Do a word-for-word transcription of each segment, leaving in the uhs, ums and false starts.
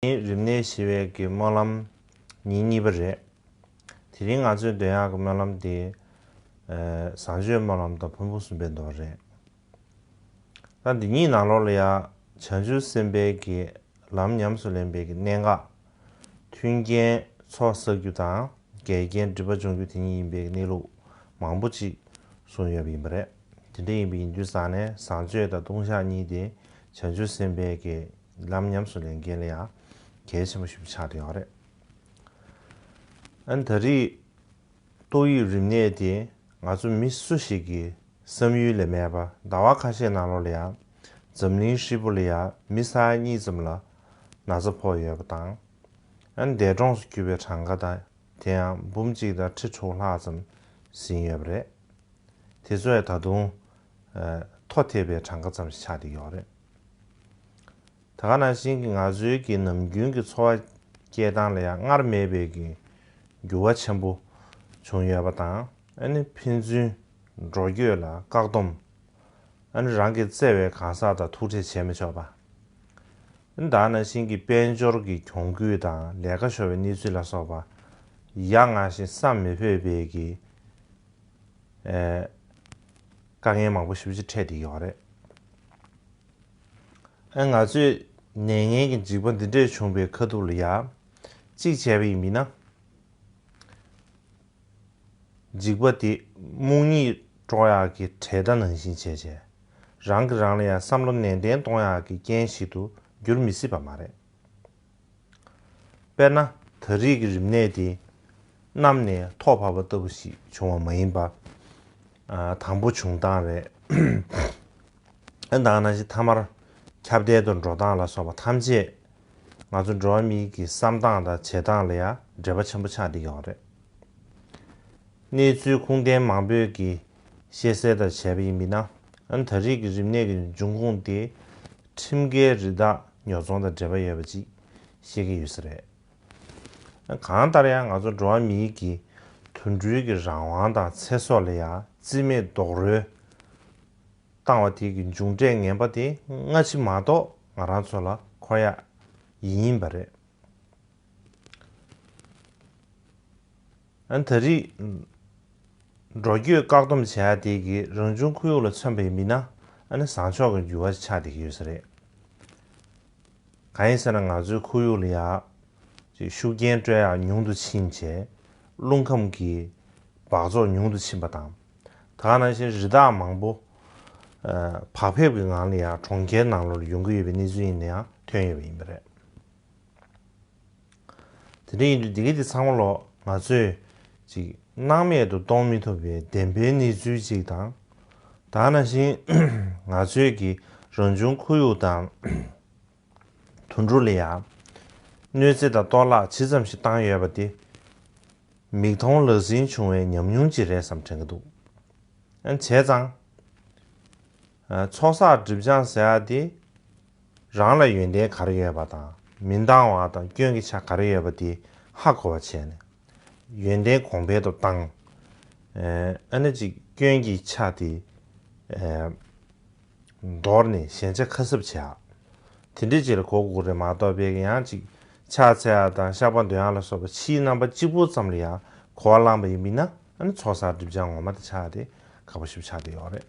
ནི་རིམས་ནད་ཞི་བའི་གི་སྨོན་ལམ་ཉིན་གཉིས་པ་རེད། དེ་རིང་ང་ཚོས་འདོན་ཡག་གི་སྨོན་ལམ་དེ་ཨ་བཟང་སྤྱོད་སྨོན་ལམ་དང་ཕུང་པོ་གསུམ་པའི་མདོ་རེད། ད་འདི་གཉིས་ནང་ལོགས་ལ་ཡང་བྱང་ཆུབ་སེམས་དཔའི་གི་ལམ་ཉམས་སུ་ལེན་པའི་གི་གནད་འགག་མཐུན་རྐྱེན་ཚོགས་བསགས་རྒྱུ་དང་འགལ་རྐྱེན་སྒྲིབ་པ་སྦྱོང་རྒྱུ་དེ་གཉིས་ཡིན་པའི་གནས་ལུགས་མང་པོ་ཅིག་གསུངས་ཡོད་པ་ཡིན་པ་རེད། དེ་འདྲ་ཡིན་པ་ཡིན་དུས་ཙང་ནས་བཟང་སྤྱོད་དང་ལྟུང་བཤགས་གཉིས་དེ་བྱང་ཆུབ་སེམས་དཔའི་གི་ལམ་ཉམས་སུ་ལེན་མཁན་ལ་ཡང་གལ་ཆེན་པོ་ཞིག་ཆགས་བསྡད་ཡོད་རེད། ཨ་ནི་ད་རེས་ཏོག་དབྱིབས་རིམས་ནད་དེ་ང་ཚོ་མི་སུ་ཞིག་གི་བསམ་ཡུལ་ལས་མེད་པ། ཟླ་བ་ཁ་ཤས་ནང་ལོགས་ལ་ཡང་འཛམ་གླིང་ཧྲིལ་པོ་ལ་ཡང་མི་ས་ཡ་གཉིས་ཙམ་ལ་ན་ཚ་ཕོག་ཡོད་པ་དང་། ཨ་ནི་འདས་གྲོངས་སུ་གྱུར་པའི་གྲངས་ཀ་དང་། དེ་ཡང་འབུམ་གཅིག་དང་ཁྲི་དྲུག་ལྷག་ཙམ་ཟིན་ཡོད་པ་རེད། དེ་ཚོ་ཡང་ད་དུང་ཨ་མཐོ་ཐལ་བའི་གྲངས་ཀ་ཙམ་ཞིག་ཆགས་བསྡད་ཡོད་རེད། ད་ག་ནང་བཞིན་གྱི་ང་ཚོའི་གི་ནམ་རྒྱུན་གྱི་འཚོ་བ་སྐྱེལ་སྟངས་ལ་ཡང་སྔར་མེད་པའི་གི་འགྱུར་བ་ཆེན་པོ་བྱུང་ཡོད་པ་དང་། ཨ་ནི་ཕན་ཚུན་འགྲོ་སྐྱོད་ལ་བཀག་སྡོམ། ཨ་ནི་རང་གི་བརྩེ་བའི་གང་ཟག་དང་ཐུག་འཕྲད་བྱེད་མི་ཆོག་པ། ཨ་ནི་ད་ག་ནང་བཞིན་གྱི་དཔལ་འབྱོར་གྱི་གྱོང་གུད་དང་ལས་ཀ་ཤོར་བའི་གནས་ཚུལ་ལ་སོགས་པ་ཡ་ང་ཞིང་བསམ་མི་ཕོད་པའི་གི་ཨེ་དཀའ་ངལ་མང་པོ་ཞེ་པོ་ཅིག་འཕྲད་བསྡད་ཡོད་རེད། ཨ་ང་ཚོས་ནད་ངན་གྱི་འཇིགས་པ་འདི་འདྲས་བྱུང་བའི་ཁ་ཐུག་ལ་ཡ་གཅིག་བྱས་པ་ཡིན་མིན་ན། འཇིགས་པ་དེ་རྨོངས་གཉིད་དཀྲོག་ཡག་གི་གྲལ་མཐའ་ནང་བཞིན་བྱས་བྱས། རང་གིས་རང་ལ་ཡང་བསམ་བློ་ནན་ཏན་གཏོང་ཡག་གི་རྐྱེན་ཞིག་ཏུ་འགྱུར་མི་སྲིད་པ་མ་རེད། དཔེར་ན་ད་རེས་ཀྱི་རིམས་ནད་དེ་གནམ་ནས་ཐོག་བབས་པ་ལྟ་བུ་ཞིག་བྱུང་བ་མ་ཡིན་པ། ཨ་དང་པོ་བྱུང་སྟངས་རེད། ཨ་ད་ག་ནང་བཞིན་མཐའ་མར་ཁྱབ་གདལ་དུ་འགྲོ་སྟངས་ལ་སོགས་པ་ཐམས་ཅད་ང་ཚོ་འགྲོ་བ་མིའི་གི་བསམ་སྟངས་དང་བྱེད་སྟངས་ལ་ཡང་འབྲེལ་བ་ཆེན་པོ་ཆགས་བསྡད་ཡོད་རེད། གནས་ཚུལ་ཁུངས་ལྡན་མང་པོས་ཀྱིས་ཤེས་གསལ་ལྟར་བྱས་པ་ཡིན་མིན་ན། ཨ་ནི་ད་རེས་ཀྱི་རིམས་ནད་ཀྱི་འབྱུང་ཁུངས་དེ་ཁྲིམས་འགལ་རི་དྭགས་ཉོ་ཚོང་དང་འབྲེལ་བ་ཡོད་པ་ཅིག་ཤེས་ཀྱི་ཡོད་ས་རེད། གང་ལྟར་ཡང་ང་ཚོ་འགྲོ་བ་མིའི་གི་དུད་འགྲོའི་གི་རང་དབང་དང་ཚེ་སྲོག་ལ་ཡང་རྩིས་མེད་རྡོག་རོལ་བཏང་བ་དེ་གི་མཇུག་འབྲས་ངན་པ་དེ་སྔ་ཕྱི་མ་གཏོགས་ང་རང་ཚོ་ལ་འཁོར་ཡག་ཡིན་པ་རེད། ཨ་ནི་ད་རེས་འགྲོ་སྐྱོད་བཀག་སྡོམ་བྱེད་ཡག་དེ་གིས་རང་བྱུང་ཁོར་ཡུག་ལ་མཚོན་པ་ཡིན་མིན་ན། ཨ་ནི་བཟང་ཕྱོགས་ཀྱི་འགྱུར་བ་ཆགས་བསྡད་ཀྱི་ཡོད་ས་རེད། གང་ཡིན་ཟེར་ན་ང་ཚོའི་ཁོར་ཡུག་ལ་ཡ་ཅིག་ཤུགས་རྐྱེན་སྤྲོད་ཡག་ཉུང་དུ་ཕྱིན་བྱས། རླུང་ཁམས་ཀྱི་འབག་བཙོག་ཉུང་དུ་ཕྱིན་པ་དང་། ད་ག་ནང་བཞིན་རི་དྭགས་མང་པོ་ཨ་བག་ཕེབས་ཀྱི་ངང་ལ་ཡ་གྲོང་ཁྱེར་ནང་ལོགས་ལ་ཡོང་གི་ཡོད་པའི་གནས་ཚུལ་ཡིན་ན་ཡང་ཐོན་ཡོད་པ་ཡིན་པ་རེད། དེ་འདྲ་ཡིན་དུས་འདི་ག་དེ་ཚང་མ་ལོག་ང་ཚོས་ཅིག་སྣང་མེད་དུ་གཏོང་མི་ཐུབ་པའི་བདེན་པའི་གནས་ཚུལ་ཅིག་དང་། ད་ག་ནང་བཞིན་ང་ཚོས་ཀྱི་རང་བྱུང་ཁོར་ཡུག་དང་དུད་འགྲོ་ལ་ཡང་གནོད་འཚེ་དང་གཏོར་བརླག་ཇི་ཙམ་ཞིག་བཏང་ཡོད་པ་དེ་མིག་མཐོང་ལག་ཟིན་བྱུང་བའི་ཉམས་མྱོང་ཅིག་རེད་བསམ་དྲན་གྱི་འདུག་ཨ་བྱས་ཙང་། ཨ་ཚོགས་བསགས་སྒྲིབ་སྦྱང་ཟེར་ཡ་དེ་རང་ལ་ཡོན་ཏན་ག་རེ་ཡོད་པ་དང་མི་འདང་བ་དང་སྐྱོན་གྱི་ཆ་ག་རེ་ཡོད་པ་དེ་ཧ་གོ་བ་བྱས་ནས་ཡོན་ཏན་གོང་འཕེལ་དུ་བཏང་། ཨ་ནི་ཅིག་སྐྱོན་གྱི་ཆ་དེ་འདོར་ནས་ཞན་ཆ་ཁ་གསབ་བྱེད་ཡ། དེ་འདྲའི་ཅིག་ལ་གོ་དགོས་རེད་མ་གཏོགས་པའི་ཡང་ཅིག་ཕྱག་འཚལ་ཡ་དང་བཤགས་པ་འདོན་ཡ་ལ་སོགས་པ་ཕྱིའི་རྣམ་པ་གཅིག་པུ་ཙམ་ལ་ཡང་གོ་བ་བླངས་པ་ཡིན་མིན་ན། ཨ་ནི་ཚོགས་བསགས་སྒྲིབ་སྦྱང་ངོ་མ་དེ་ཆགས་ཏེ་ཁག་པོ་ཞིག་ཆགས་བསྡད་ཡོད་རེད།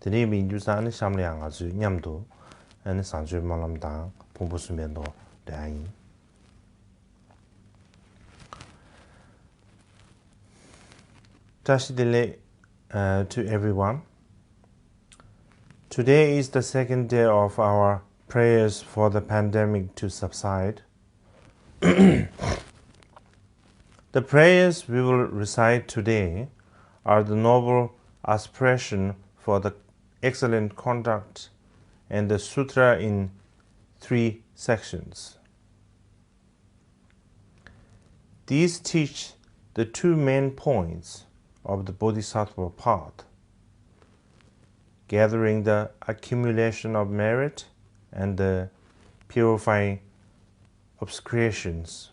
དེ་འདྲ་ཡིན་པ་ཡིན་དུས་ཙང་ཨ་ནི་གཤམ་ལ་ཡང་ང་ཚོས་མཉམ་དུ་ཨ་ནི་བཟང་སྤྱོད་སྨོན་ལམ་དང་ཕུང་པོ་གསུམ་པའི་མདོ་འདོན་ཡ་ཡིན། བཀྲ་ཤིས་བདེ་ལེགས, uh, to everyone. Today is the second day of our prayers for the pandemic to subside. The prayers we will recite today are the noble aspiration for the excellent conduct and the sutra in three sections. These teach the two main points of the Bodhisattva path, gathering the accumulation of merit and the purifying obscurations.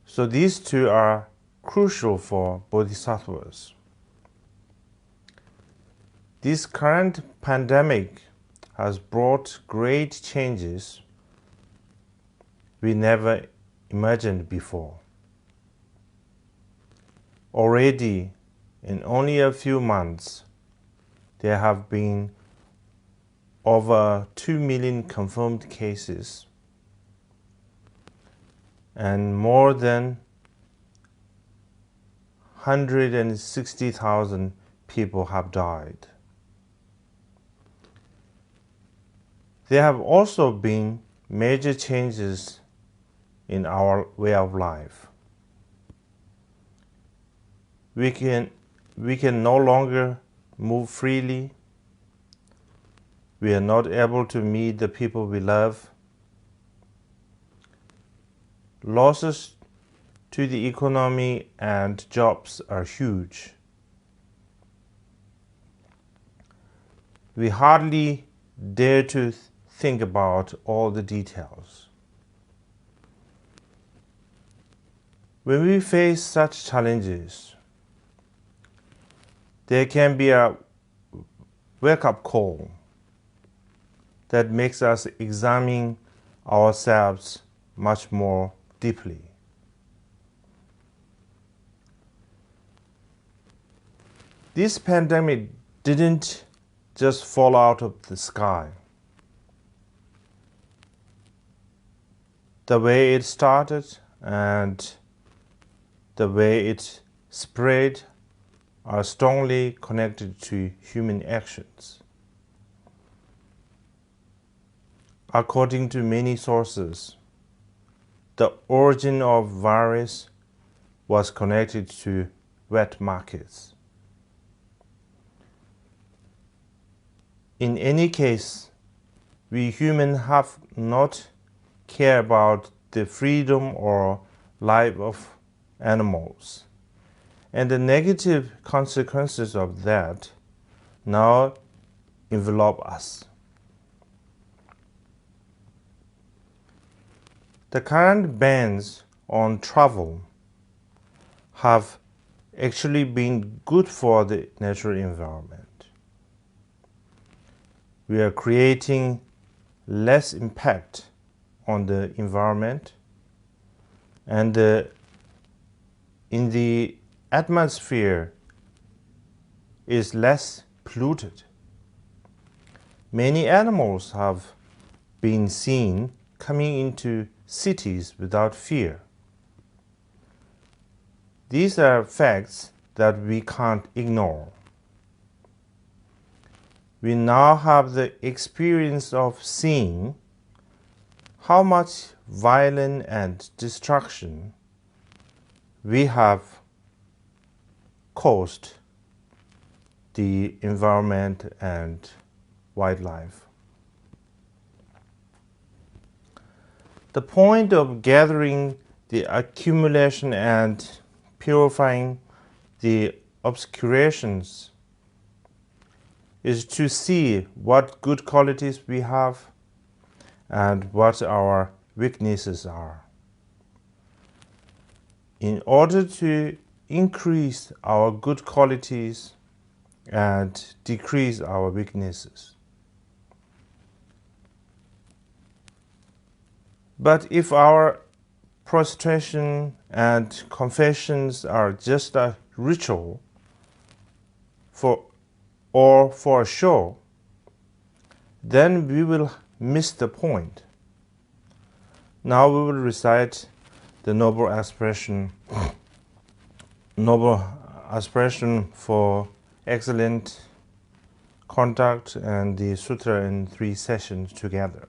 So these two are crucial for bodhisattvas. This current pandemic has brought great changes we never imagined before. Already, in only a few months, there have been over two million confirmed cases and more than hundred and sixty thousand people have died. There have also been major changes in our way of life. We can, we can no longer move freely. We are not able to meet the people we love. Losses to the economy and jobs are huge. We hardly dare to think about all the details. When we face such challenges, there can be a wake-up call that makes us examine ourselves much more deeply. This pandemic didn't just fall out of the sky. The way it started and the way it spread are strongly connected to human actions. According to many sources, the origin of virus was connected to wet markets. In any case, we humans have not cared about the freedom or life of animals, and the negative consequences of that now envelop us. The current bans on travel have actually been good for the natural environment. We are creating less impact on the environment, and the, in the atmosphere is less polluted. Many animals have been seen coming into cities without fear. These are facts that we can't ignore. We now have the experience of seeing how much violence and destruction we have caused the environment and wildlife. The point of gathering the accumulation and purifying the obscurations is to see what good qualities we have and what our weaknesses are, in order to increase our good qualities and decrease our weaknesses. But if our prostration and confessions are just a ritual for, or for a show, then we will miss the point. Now we will recite the noble expression, noble expression for excellent conduct and the sutra in three sessions together.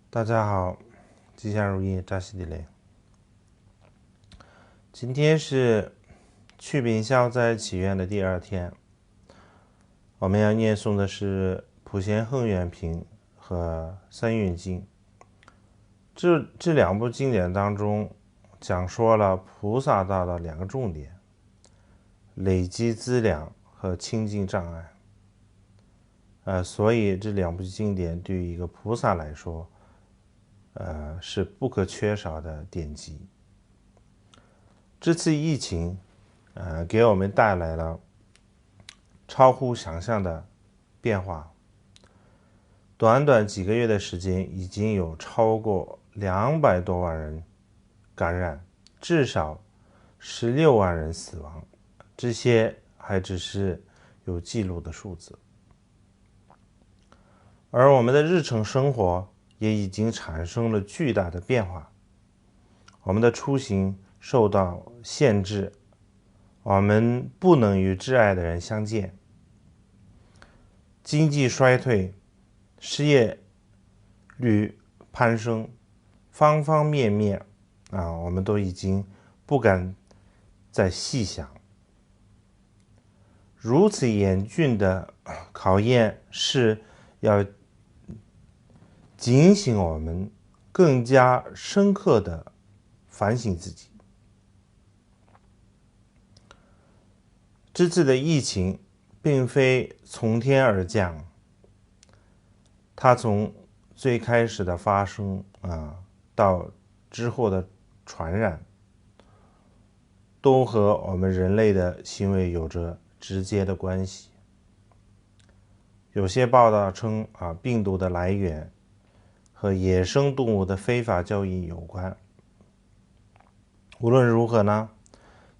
大家好，吉祥如意，扎西地雷。今天是祛病消灾祈愿的第二天，我们要念诵的是《普贤恒愿品》和《三愿经》。这这两部经典当中，讲说了菩萨道的两个重点：累积资粮和清净障碍。呃，所以这两部经典对于一个菩萨来说，呃，是不可缺少的典籍。这次疫情，呃，给我们带来了超乎想象的变化。短短几个月的时间，已经有超过两百多万人感染，至少十六万人死亡，这些还只是有记录的数字。而我们的日常生活也已经产生了巨大的变化，我们的出行受到限制，我们不能与挚爱的人相见，经济衰退，失业率攀升，方方面面啊，我们都已经不敢再细想。如此严峻的考验是要警醒我们更加深刻的反省自己。这次的疫情并非从天而降，它从最开始的发生啊，到之后的传染，都和我们人类的行为有着直接的关系。有些报道称啊，病毒的来源和野生动物的非法交易有关。无论如何呢，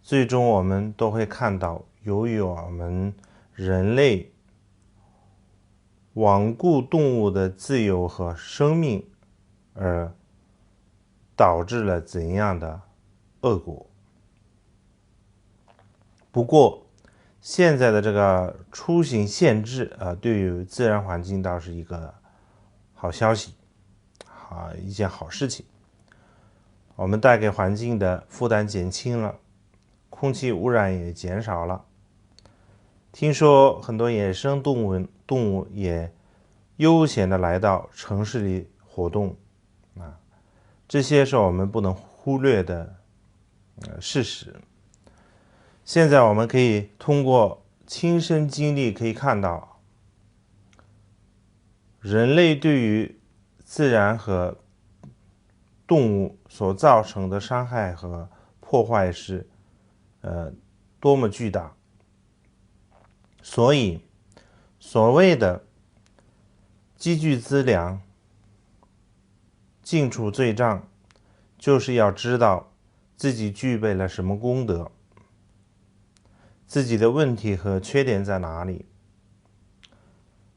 最终我们都会看到，由于我们人类罔顾动物的自由和生命，而导致了怎样的恶果。不过，现在的这个出行限制啊，对于自然环境倒是一个好消息，啊，一件好事情。我们带给环境的负担减轻了，空气污染也减少了。听说很多野生动物动物也悠闲的来到城市里活动，啊，这些是我们不能忽略的呃事实。现在我们可以通过亲身经历可以看到，人类对于自然和动物所造成的伤害和破坏是呃多么巨大。所以，所谓的积聚资粮、净除罪障，就是要知道自己具备了什么功德，自己的问题和缺点在哪里，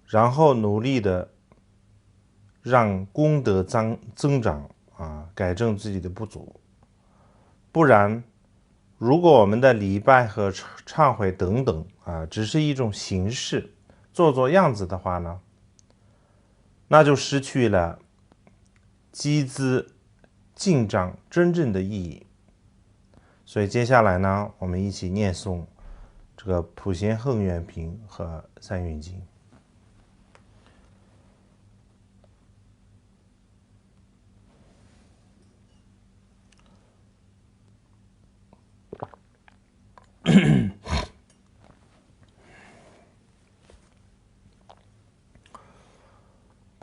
然后努力的让功德增增长啊，改正自己的不足。不然，如果我们的礼拜和忏悔等等啊，只是一种形式，做做样子的话呢，那就失去了积资进账真正的意义。所以接下来呢，我们一起念诵这个普贤恒愿品和三愿经。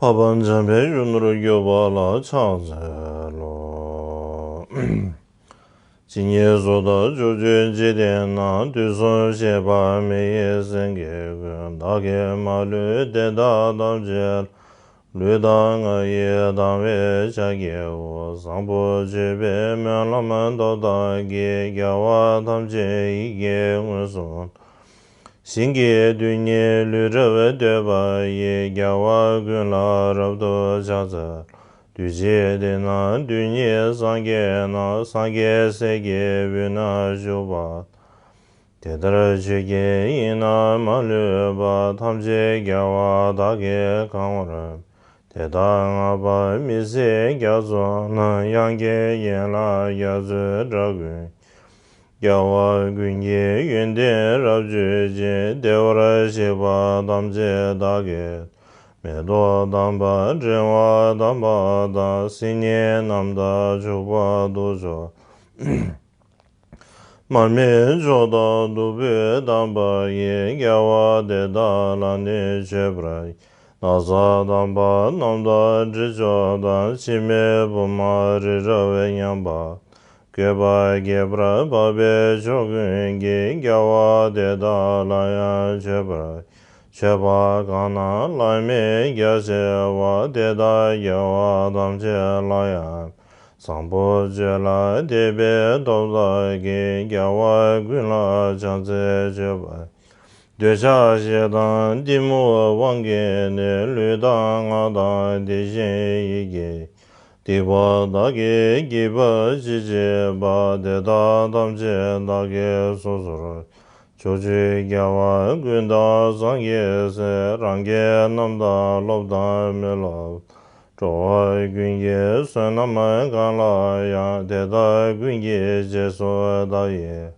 འཕགས་པ་འཇམ་དཔལ་གཞོན་ནུར་གྱུར་པ་ལ་ཕྱག་འཚལ་ལོ། ཇི་སྙེད་སུ་དག་ཕྱོགས་བཅུའི་འཇིག་རྟེན་ན། དུས་གསུམ་གཤེགས་པ་མི་ཡི་སེང་གེ་ཀུན། བདག་གིས་མ་ལུས་དེ་དག་ཐམས་ཅད། ལུས་དང་ངག་ཡིད་དང་བས་ཕྱག་བགྱིའོ། བཟང་པོ་སྤྱོད་པའི་སྨོན་ལམ་མདོར་བཏགས་ཀྱིས། རྒྱལ་བ་ཐམས་ཅད་ཡིད་ཀྱིས་མངོན་སུམ། ཞིང་གི་རྡུལ་སྙེད་ལུས་འགྲུབ་བསྟོད་པ་ཡིས། རྒྱལ་བ་ཀུན་ལ་རབ་ཏུ་ཕྱག་འཚལ་ལོ། དུས་གཅིག་དེ་ན་རྡུལ་སྙེད་སངས་རྒྱས་རྣམས། སངས་རྒྱས་སྲས་ཀྱི་དབུས་ན་བཞུགས་པ། དེ་ལྟར་ཆོས་ཀྱི་དབྱིངས་རྣམས་མ་ལུས་པ། ཐམས་ཅད་རྒྱལ་བ་དག་གིས་གང་བར། དེ་དག་བསྔགས་པ་མི་ཟད་རྒྱ་མཚོ་རྣམས། དབྱངས་ཀྱི་ཡན་ལག་རྒྱ་མཚོའི་སྒྲ་ཀུན། རྒྱལ་བ་ཀུན་གྱི་ཡོན་ཏན་རབ་བརྗོད་ཅིང་། བདེ་བར་གཤེགས་པ་ཐམས་ཅད་བདག་གིས། མེ་ཏོག་དམ་པ་ཕྲེང་བ་དམ་པ་དང་། སིལ་སྙན་རྣམས་དང་བྱུག་པ་དུག་མཆོག་མར་མེ་མཆོག་དང་བདུག་སྤོས་དམ་པ་ཡིས། རྒྱལ་བ་དེ་དག་ལ་ནི་མཆོད་པར་བགྱི། ན་བཟའ་དམ་པ་རྣམས་དང་དྲི་མཆོག་དང་། འཆི་མེད་བུམ་པ་རི་རབ་མཉམ་པ། བཀོད་པ་རྒྱས་པར་འཕགས་པའི་མཆོག་ཀུན་གྱིས། རྒྱལ་བ་དེ་དག་ལ་ཡང་མཆོད་པར་མཆོད་པ་གང་རྣམས་བླ་མེད་རྒྱ་ཆེ་བ། དེ་དག་རྒྱལ་བ་ཐམས་ཅད་ལ་ཡང་། བཟང་པོ་སྤྱོད་ལ་དད་པའི་སྟོབས་དག་གིས། རྒྱལ་བ་ཀུན་ལ་ཕྱག་འཚལ་མཆོད་པ། འདོད་ཆགས་ཞེ་སྡང་གཏི་མུག་དབང་གིས་ནི། ལུས་དང་ངག་དང་དེ་བཞིན་ཡིད་ཀྱིས། སྡིག་པ་བདག་གིས་བགྱིས་པ་ཅི་མཆིས་པ། དེ་དག་ཐམས་ཅད་བདག་གིས་སོ་སོར། ཕྱོགས་བཅུའི་རྒྱལ་བ་ཀུན་དང་སངས་རྒྱས་སྲས། རང་རྒྱལ་རྣམས་དང་སློབ་དང་མི་སློབ། འགྲོ་བ་ཀུན་གྱི་བསོད་ནམས་གང་ལ་ཡང་། དེ་དག་ཀུན་གྱི་རྗེས་སུ་བདག་ཡི།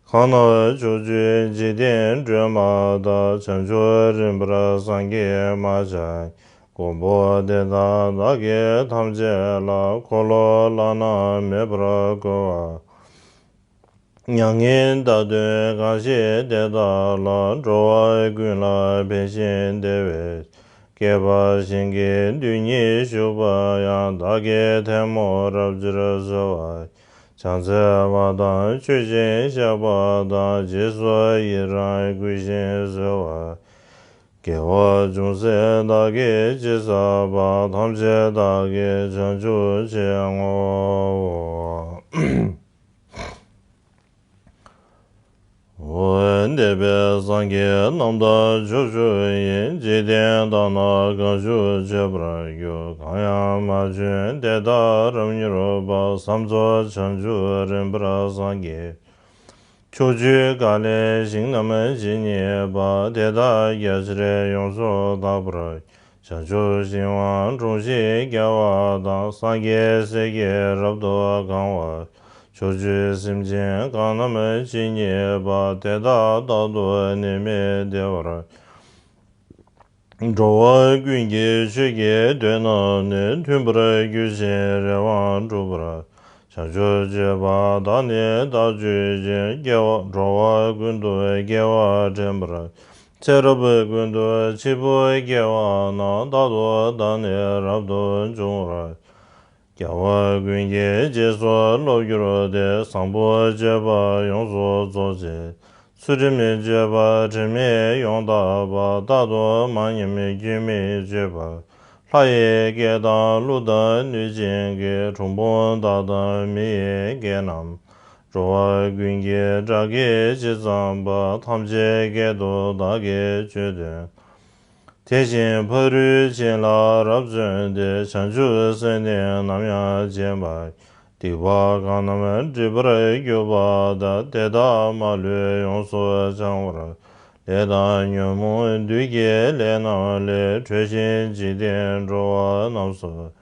གང་རྣམས་ཕྱོགས་བཅུའི་འཇིག་རྟེན་སྒྲོན་མ་དག། བྱང་ཆུབ་རིམ་པར་སངས་རྒྱས་མ་ཆགས་མགོན་པོ། དེ་དག་བདག་གིས་ཐམས་ཅད་ལ། འཁོར་ལོ་བླ་ན་མེད་པར་བསྐོར་བ། མྱ་ངན་འདའ་དོན་གང་ཞིག་དེ་དག་ལ། འགྲོ་བ་ཀུན་ལ་ཕན་ཞིང་བདེ་བའི། བསྐལ་པ་གཞན་གྱི་དུས་ཉིད་བཞུགས་པ་ཡང་། བདག་གིས་ཐལ་མོ་རབ་སྦྱར་གསོལ་བ། ཕྱག་འཚལ་བ་དང་མཆོད་ཅིང་བཤགས་པ་དང་། རྗེས་སུ་ཡི་རང་བསྐུལ་ཞིང་གསོལ་བ། དགེ་བ་ཅུང་ཟད་བདག་གིས་ཅི་བསགས་པ། ཐམས་ཅད་བདག་གིས་བྱང་ཆུབ་ཕྱིར་བསྔོའོ། འོ། འདས་པའི་སངས་རྒྱས་རྣམས་དང་ཕྱོགས་བཅུ་ཡི། འཇིག་རྟེན་དག་ན་གང་བཞུགས་མཆོད་པར་འགྱུར། གང་ཡང་མ་བྱོན་དེ་དག་རབ་མྱུར་བར། བསམ་རྫོགས་བྱང་ཆུབ་རིམ་པར་སངས་རྒྱས། ཕྱོགས་བཅུའི་ག་ལའི་ཞིང་རྣམས་ཇི་སྙེད་པ། དེ་དག་རྒྱ་ཆེར་ཡོངས་སུ་དག་པར། བྱང་ཆུབ་ཤིང་དབང་དྲུང་བཞི་རྒྱལ་བ་དང་། སངས་རྒྱས་སྲས་ཀྱིས་རབ་ཏུ་གང་བ། ཕྱོགས་བཅུའི་སེམས་ཅན་གང་རྣམས་ཇི་སྙེད་པ། དེ་དག་རྟག་ཏུ་ནད་མེད་བདེ་བར། འགྲོ་བ་ཀུན་གྱི་ཆོས་ཀྱི་དོན་རྣམས་ནི། མཐུན་པར་གྱུར་ཅིང་རེ་བ་འགྲུབ་པར། བྱང་ཆུབ་སྤྱོད་པ་དག་ནི་བདག་སྤྱོད་ཅིང་། སྐྱེ་བ་འགྲོ་བ་ཀུན་ཏུ་དགེ་བ་འདྲེན་པར། ཚེ་རབས་ཀུན་ཏུ་འཆི་འཕོ་སྐྱེ་བ་ན། རྟག་ཏུ་བདག་ནི་རབ་ཏུ་འབྱུང་བར། རྒྱལ་བ་ཀུན་གྱི་རྗེས་སུ་སློབ་གྱུར་ཏེ། བཟང་པོ་སྤྱོད་པ་ཡོངས་སུ་རྫོགས་བྱེད། ཚུལ་ཁྲིམས་སྤྱོད་པ་དྲི་མེད་ཡོངས་དག་པ། རྟག་ཏུ་མ་ཉམས་སྐྱོན་མེད་སྤྱོད་པ། ལྷ་ཡི་སྐད་དང་ཀླུ་དང་གནོད་སྦྱིན་གྱི། གྲུལ་བུམ་དག་དང་མི་ཡི་སྐད་རྣམས། འགྲོ་བ་ཀུན་གྱི་སྒྲ་སྐད་ཇི་ཙམ་པ། ཐམས་ཅད་སྐད་དུ་བདག་གིས་ཆོས་བསྟན། དེ་བཞིན་ཕ་རོལ་ཕྱིན་ལ་རབ་བརྩོན་ཏེ། བྱང་ཆུབ་སེམས་ནི་ནམ་ཡང་བརྗེད་པ། སྡིག་པ་གང་རྣམས་སྒྲིབ་པར་གྱུར་པ་དག། དེ་དག་མ་ལུས་ཡོངས་སུ་བྱང་བར། ལས་དང་ཉོན་མོངས་བདུད་ཀྱི་ལས་རྣམས་ལས། གྲོལ་ཞིང་འཇིག་རྟེན་འགྲོ་བ་རྣམས་སུ།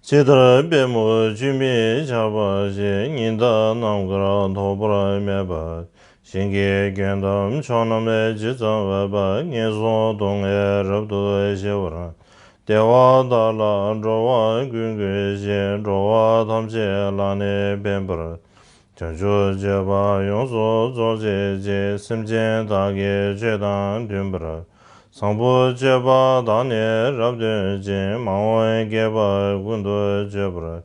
ཇི་ལྟར་པདྨོ་ཆུས་མི་ཆགས་པ་བཞིན། ཉི་ཟླ་ནམ་མཁར་ཐོགས་པ་མེད་པ། ཞིང་གི་དགོན་དང་ཕྱོགས་རྣམས་ཇི་ཙམ་པ། ངན་སོང་སྡུག་བསྔལ་རབ་ཏུ་ཞི་བར། བདེ་བ་དག་ལ་འགྲོ་བ་ཀུན་བཀོད་ཅིང་། འགྲོ་བ་ཐམས་ཅད་ལ་ནི་ཕན་པར། བྱང་ཆུབ་སྤྱོད་པ་ཡོངས་སུ་རྫོགས་བྱེད་ཅིང་། སེམས་ཅན་དག་གི་ཆོས་དང་མཐུན་པར། བཟང་པོ་སྤྱོད་པ་དག་ནི་རབ་སྟོན་ཅིང་། མ་འོངས་བསྐལ་པ་ཀུན་ཏུ་སྤྱོད་པར།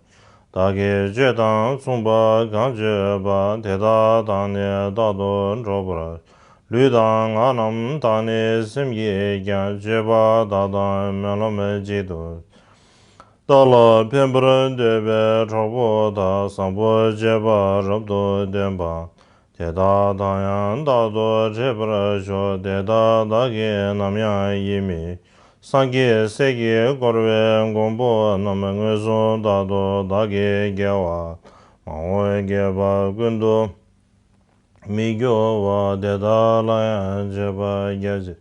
བདག་གིས་ཆོས་དང་མཚུངས་པ་གང་སྤྱོད་པ། དེ་དག་དང་ནི་རྟག་ཏུ་འགྲོགས་པར། ལུས་དང་ངག་རྣམས་དང་ནི་སེམས་ཀྱིས་ཀྱང་། སྤྱོད་པ་དག་དང་སྨོན་ལམ་གཅིག་ཏུ། བདག་ལ་ཕན་པར་འདོད་པའི་གྲོགས་པོ་དག། བཟང་པོ་སྤྱོད་པ་རབ་ཏུ་སྟོན་པ། དེ་དག་དང་ཡང་རྟག་ཏུ་འཕྲད་པར་ཤོག། དེ་དག་བདག་གིས་ནམ་ཡང་ཡིད་མི། སངས་རྒྱས་སྲས་ཀྱིས་བསྐོར་བའི་མགོན་པོ་རྣམས། མངོན་སུམ་རྟག་ཏུ་བདག་གིས་རྒྱལ་བ། མ་འོངས་བསྐལ་པ་ཀུན་ཏུ་མི་སྐྱོ་བ། དེ་དག་ལ་ཡང་མཆོད་པ་རྒྱ་ཆེ།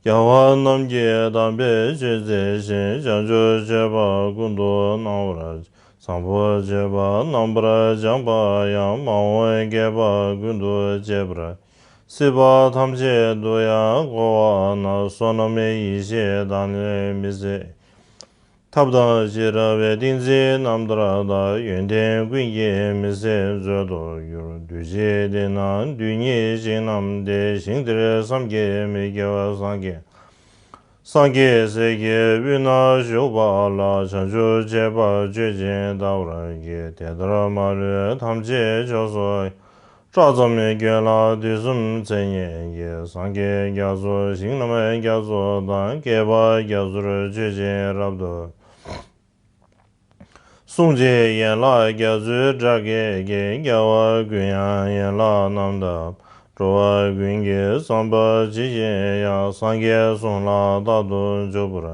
རྒྱལ་བ་རྣམས་ཀྱིས་དམ་པའི་ཆོས་བརྩེ་ཞིང་། བྱང་ཆུབ་སྤྱོད་པ་ཀུན་ཏུ་སྣང་བར། བཟང་པོ་སྤྱོད་པ་རྣམ་པར་སྦྱངས་པ་ཡང་། མ་འོངས་བསྐལ་པ་ཀུན་ཏུ་སྤྱད་པར། སྲིད་པ་ཐམས་ཅད་དུ་ཡང་བསྐོར་བ་ན། བསོད་ནམས་ཡེ་ཤེས་དང་ནི་མི་ཟད། ཐབས་དང་ཤེས་རབ་ཏིང་འཛིན་རྣམ་ཐར་དག། ཡོན་ཏན་ཀུན་གྱི་མི་ཟད་མཛོད་དུ་གྱུར། གདུལ་བྱའི་སྡེ་རྣམས་རྡུལ་སྙེད་ཞིང་རྣམས་ཏེ། ཞིང་དེར་བསམ་གྱིས་མི་ཁྱབ་སངས་རྒྱས། སངས་རྒྱས་སྲས་ཀྱི་དབུས་ན་བཞུགས་པ་ལ། བྱང་ཆུབ་སྤྱད་པ་སྤྱོད་ཅིང་བལྟ་བར་བགྱི། དེ་ལྟར་མ་ལུས་ཐམས་ཅད་མཆོག་སུ། སྐྲ་ཙམ་གྱེན་ལ་དུས་གསུམ་མཚན་ཉིད་ཀྱི། སངས་རྒྱས་རྒྱ་མཚོ་ཞིང་རྣམས་རྒྱ་མཚོ་དང་། བསྐལ་པ་རྒྱ་མཚོར་སྤྱོད་ཅིང་རབ་ཏུ། གསུང་གཅིག་ཡན་ལག་རྒྱ་མཚོའི་སྒྲ་སྐད་ཀྱིས། རྒྱལ་བ་ཀུན་དབྱངས་ཡན་ལག་རྣམས་དང་། འགྲོ་བ་ཀུན་གྱི་བསམ་པ་ཇི་བཞིན་དབྱངས། སངས་རྒྱས་གསུང་ལ་རྟག་ཏུ་འཇུག་པར།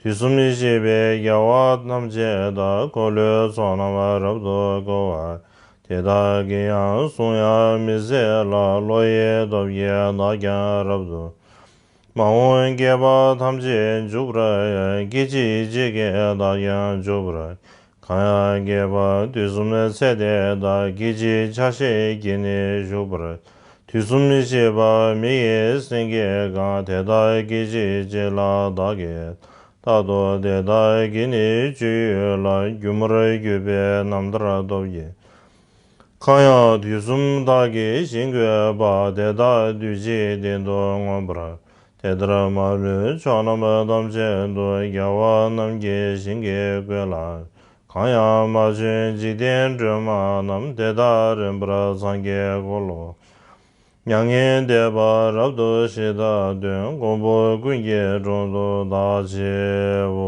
དུས་གསུམ་གཤེགས་པའི་རྒྱལ་བ་ཐམས་ཅད་དང་། འཁོར་ལོའི་ཚོགས་རྣམས་རབ་ཏུ་བསྐོར་བ། དེ་དག་གི་ཡང་གསུང་ཡང་མི་ཟད་ལ། བློ་ཡི་སྟོབས་ཀྱིས་བདག་ཀྱང་རབ་ཏུ། མ་འོངས་བསྐལ་པ་ཐམས་ཅད་འཇུག་པར་ཡང་། སྐད་ཅིག་གཅིག་གིས་བདག་ཀྱང་འཇུག་པར། གང་ཡང་བསྐལ་པ་དུས་གསུམ་ཚད་དེ་དག། སྐད་ཅིག་ཆ་ཤས་ཀྱིས་ནི་ཞུགས་པར། དུས་གསུམ་གཤེགས་པ་མི་ཡི་སེང་གེ་གང་། དེ་དག་སྐད་ཅིག་གཅིག་ལ་བདག་གིས། རྟག་ཏུ་དེ་དག་གི་ནི་སྤྱོད་ཡུལ་ལ། སྒྱུ་མར་གྱུར་པའི་རྣམ་ཐར་སྟོབས་ཀྱིས། གང་ཡང་དུས་གསུམ་དག་གིས་ཞིང་བཀོད་པ། དེ་དག་དུས་གཅིག་སྟེང་དུ་མངོན་པར། དེ་ལྟར་མ་ལུས་ཕྱོགས་རྣམས་ཐམས་ཅད་དུ། རྒྱལ་བ་རྣམས་ཀྱི་ཞིང་གི་བཀོད་ལ། གང་ཡང་མ་བྱོན་འཇིག་རྟེན་སྒྲོན་མ་རྣམས། དེ་དག་རིམ་པར་སངས་རྒྱས་འཁོར་ལོ། མྱ་ངན་འདས་པ་རབ་ཏུ་ཞི་བདག་དོན། མགོན་པོ་ཀུན་གྱི་དྲུང་དུ་བདག་མཆིའོ།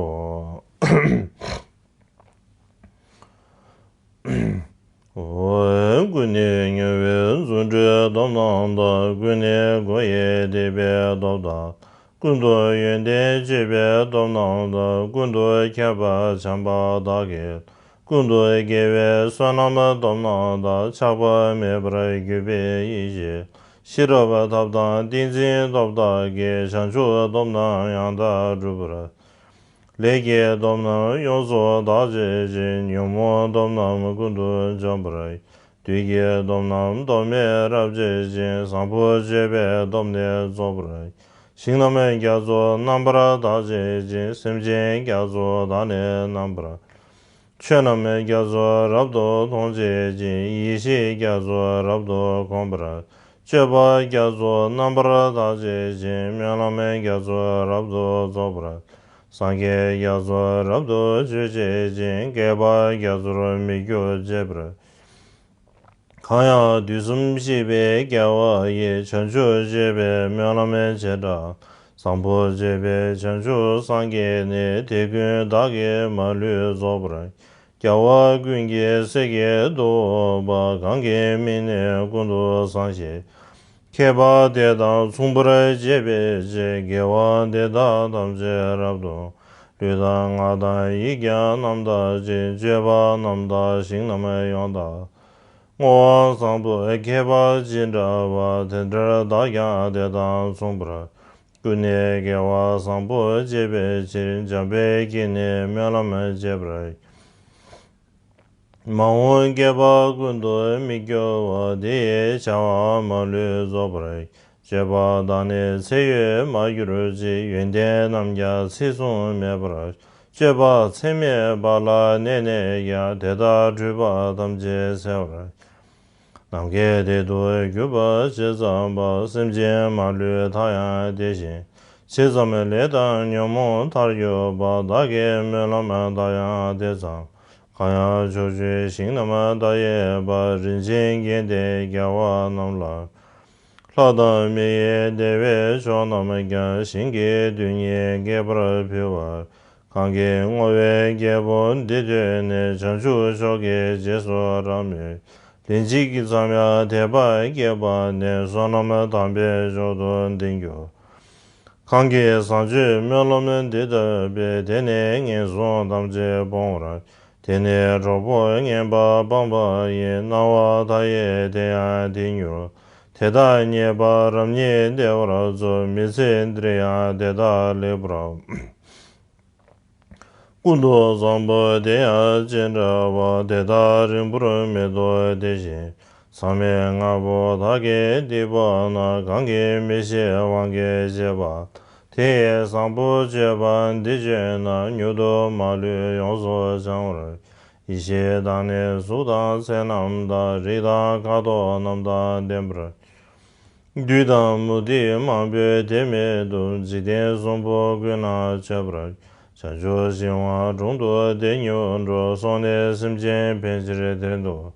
ཀུན་ནས་མྱུར་བའི་རྫུ་འཕྲུལ་སྟོབས་རྣམས་དང་། ཀུན་ནས་སྒོ་ཡི་སྡིག་པའི་སྟོབས་དང་། ཀུན་ཏུ་ཡོན་ཏན་སྤྱོད་པའི་སྟོབས་རྣམས་དང་། ཀུན་ཏུ་ཁྱབ་པ་བྱམས་པ་དག་གིས། ཀུན་ཏུ་དགེ་བའི་བསོད་ནམས་སྟོབས་རྣམས་དང་། ཆགས་པ་མེད་པར་གྱུར་པའི་ཡེ་ཤེས། ཤེས་རབ་ཐབས་དང་ཏིང་འཛིན་སྟོབས་དག་གིས། བྱང་ཆུབ་སྟོབས་རྣམས་ཡང་དག་འགྲུབ་པར། ལས་ཀྱི་སྟོབས་རྣམས་ཡོངས་སུ་དག་བྱེད་ཅིང་། ཉོན་མོངས་སྟོབས་རྣམས་ཀུན་ཏུ་འཇོམས་པར། བདུད་ཀྱི་སྟོབས་རྣམས་སྟོབས་མེད་རབ་བྱེད་ཅིང་། བཟང་པོ་སྤྱོད་པའི་སྟོབས་ནི་རྫོགས་པར། ཞིང་རྣམས་རྒྱ་མཚོ་རྣམ་པར་དག་བྱེད་ཅིང་། སེམས་ཅན་རྒྱ་མཚོ་དག་ནི་རྣམ་པར། ཆོས་རྣམས་རྒྱ་མཚོ་རབ་ཏུ་མཐོང་བྱེད་ཅིང་། ཡེ་ཤེས་རྒྱ་མཚོ་རབ་ཏུ་གོམས་པར། སྤྱོད་པ་རྒྱ་མཚོ་རྣམ་པར་དག་བྱེད་ཅིང་། སྨོན་ལམ་རྒྱ་མཚོ་རབ་ཏུ་རྫོགས་པར། སངས་རྒྱས་རྒྱ་མཚོ་རབ་ཏུ་སྤྱོད་བྱེད་ཅིང་། བསྐལ་པ་རྒྱ་མཚོར་མི་འགྱུར་བྱེད་པར། གང་ཡང་དུས་གསུམ་གཤེགས་པའི་རྒྱལ་བ་ཡི། བྱང་ཆུབ་སྤྱོད་པའི་སྨོན་ལམ་བྱེ་བྲག། བཟང་པོ་སྤྱོད་པའི་བྱང་ཆུབ་སངས་རྒྱས་ནི། དེ་ཀུན་བདག་གིས་མ་ལུས་རྫོགས་པར། རྒྱལ་བ་ཀུན་གྱི་སྲས་ཀྱི་ཏུ་བ། གང་གི་མིང་ནི་ཀུན་ཏུ་བཟང་ཞིང་། མཁས་པ་དེ་དང་མཚུངས་པར་བྱེད་པའི་ཕྱིར། དགེ་བ་འདི་དག་ཐམས་ཅད་རབ་ཏུ། ལུས་དང་ངག་དང་ཡིད་ཀྱང་རྣམ་དག་ཅིང་། སྤྱོད་པ་རྣམས་དང་ཞིང་རྣམས་ཡོངས་དག། བསྔོ་བ་བཟང་པོ་མཁས་པ་ཅི་འདྲ་བ། དེ་འདྲར་བདག་ཀྱང་དེ་དང་མཚུངས་པར། ཀུན་ནས་དགེ་བ་བཟང་པོ་སྤྱད་པའི་ཕྱིར། འཇམ་དཔལ་གྱིས་ནི་སྨོན་ལམ་བྱེད་པར། མ་འོངས་བསྐལ་པ་ཀུན་ཏུ་མི་སྐྱོ་བ། དེ་ཡི་བྱ་བ་མ་ལུས་རྫོགས་པར། སྤྱོད་པ་དག་ནི་ཚེ་ཡོད་མ་གྱུར་ཅིག། ཡོན་ཏན་རྣམས་ཀྱང་ཚེགས་བཟུང་མེད་པར། སྤྱོད་པ་ཚད་མེད་པ་ལ་གནས་ནས་ཀྱང་། དེ་དག་འཁྲུལ་པ་ཐམས་ཅད་སེལ་བར། ནམ་མཁའི་མཐས་སུ་གྱུར་པ་ཇི་ཙམ་པ། སེམས་ཅན་མ་ལུས་མཐའ་ཡང་དེ་བཞིན། ཇི་ཙམ་ལས་དང་ཉོན་མོངས་མཐར་གྱུར་པ། བདག་གི་སྨོན་ལམ་མཐའ་ཡང་དེ་ཙམ། གང་ཡང་ཕྱོགས་བཅུའི་ཞིང་རྣམས་མཐའ་ཡས་པ། རིན་ཆེན་གྱི་ལྡན་རྒྱལ་བ་རྣམས་ལ། ལྷ་དང་མི་ཡི་བདེ་བའི་མཆོག་རྣམས་ཀྱང་། ཞིང་གི་རྡུལ་སྙེད་རྒྱས་པར་ཕུལ་བ། གང་གིས་བསྔོ་བའི་རྒྱལ་པོ་འདི་ཐོས་ནས། བྱང་ཆུབ་མཆོག་གི་རྗེས་སུ་རབ་མོས། ལན་གཅིག་ཙམ་ཡང་དད་པ་སྐྱེས་པ་ནས། བསོད་ནམས་དམ་པའི་མཆོག་ཏུ་ལྡན་གྱུར། གང་གིས་བཟང་སྤྱོད་སྨོན་ལམ་འདི་བཏབ་པས། དེ་ནས་ངན་སོང་ཐམས་ཅད་སྤོང་བར། དེ་ནས་གྲོགས་པོ་ངན་པ་སྤངས་པ་ཡི། སྣང་བ་མཐའ་ཡས་དེ་ཡང་དེར་གྱུར། དེ་དག་རྙེད་པ་རབ་རྙེད་བདེ་བར་གསུངས། མི་ཚེ་འདིར་ཡང་དེ་དག་ལེགས་པར། ཀུན་ཏུ་བཟང་པོ་དེ་ཡང་ཅི་འདྲ་བ། དེ་དག་རིང་པོར་མི་ཐོགས་དེ་བཞིན། མཚམས་མེད་ལྔ་པོ་དག་གི་སྡིག་པ་རྣམས། གང་གིས་མི་ཤེས་དབང་གིས་བྱས་པ། དེ་ཡི་བཟང་པོ་སྤྱོད་པ་འདི་སྤྱོད་ན། མྱུར་དུ་མ་ལུས་ཡོངས་སུ་བྱང་བར། ཡེ་ཤེས་དང་ནི་གཟུགས་དང་ཚེ་རྣམས་དང་། རིགས་དང་ཁ་དོག་རྣམས་དང་ལྡན་པར། བདུད་དང་མུ་སྟེགས་མང་པོས་དེ་མི་ཐུབ། འཇིག་རྟེན་གསུམ་པོ་ཀུན་ལ་མཆོད་པར་བྱ། བྱང་ཆུབ་ཤིང་དབང་དྲུང་དུ་དེ་མྱུར་འགྲོ། སོང་ནས་སེམས་ཅན་ཕན་ཕྱིར་དེར་འདུག།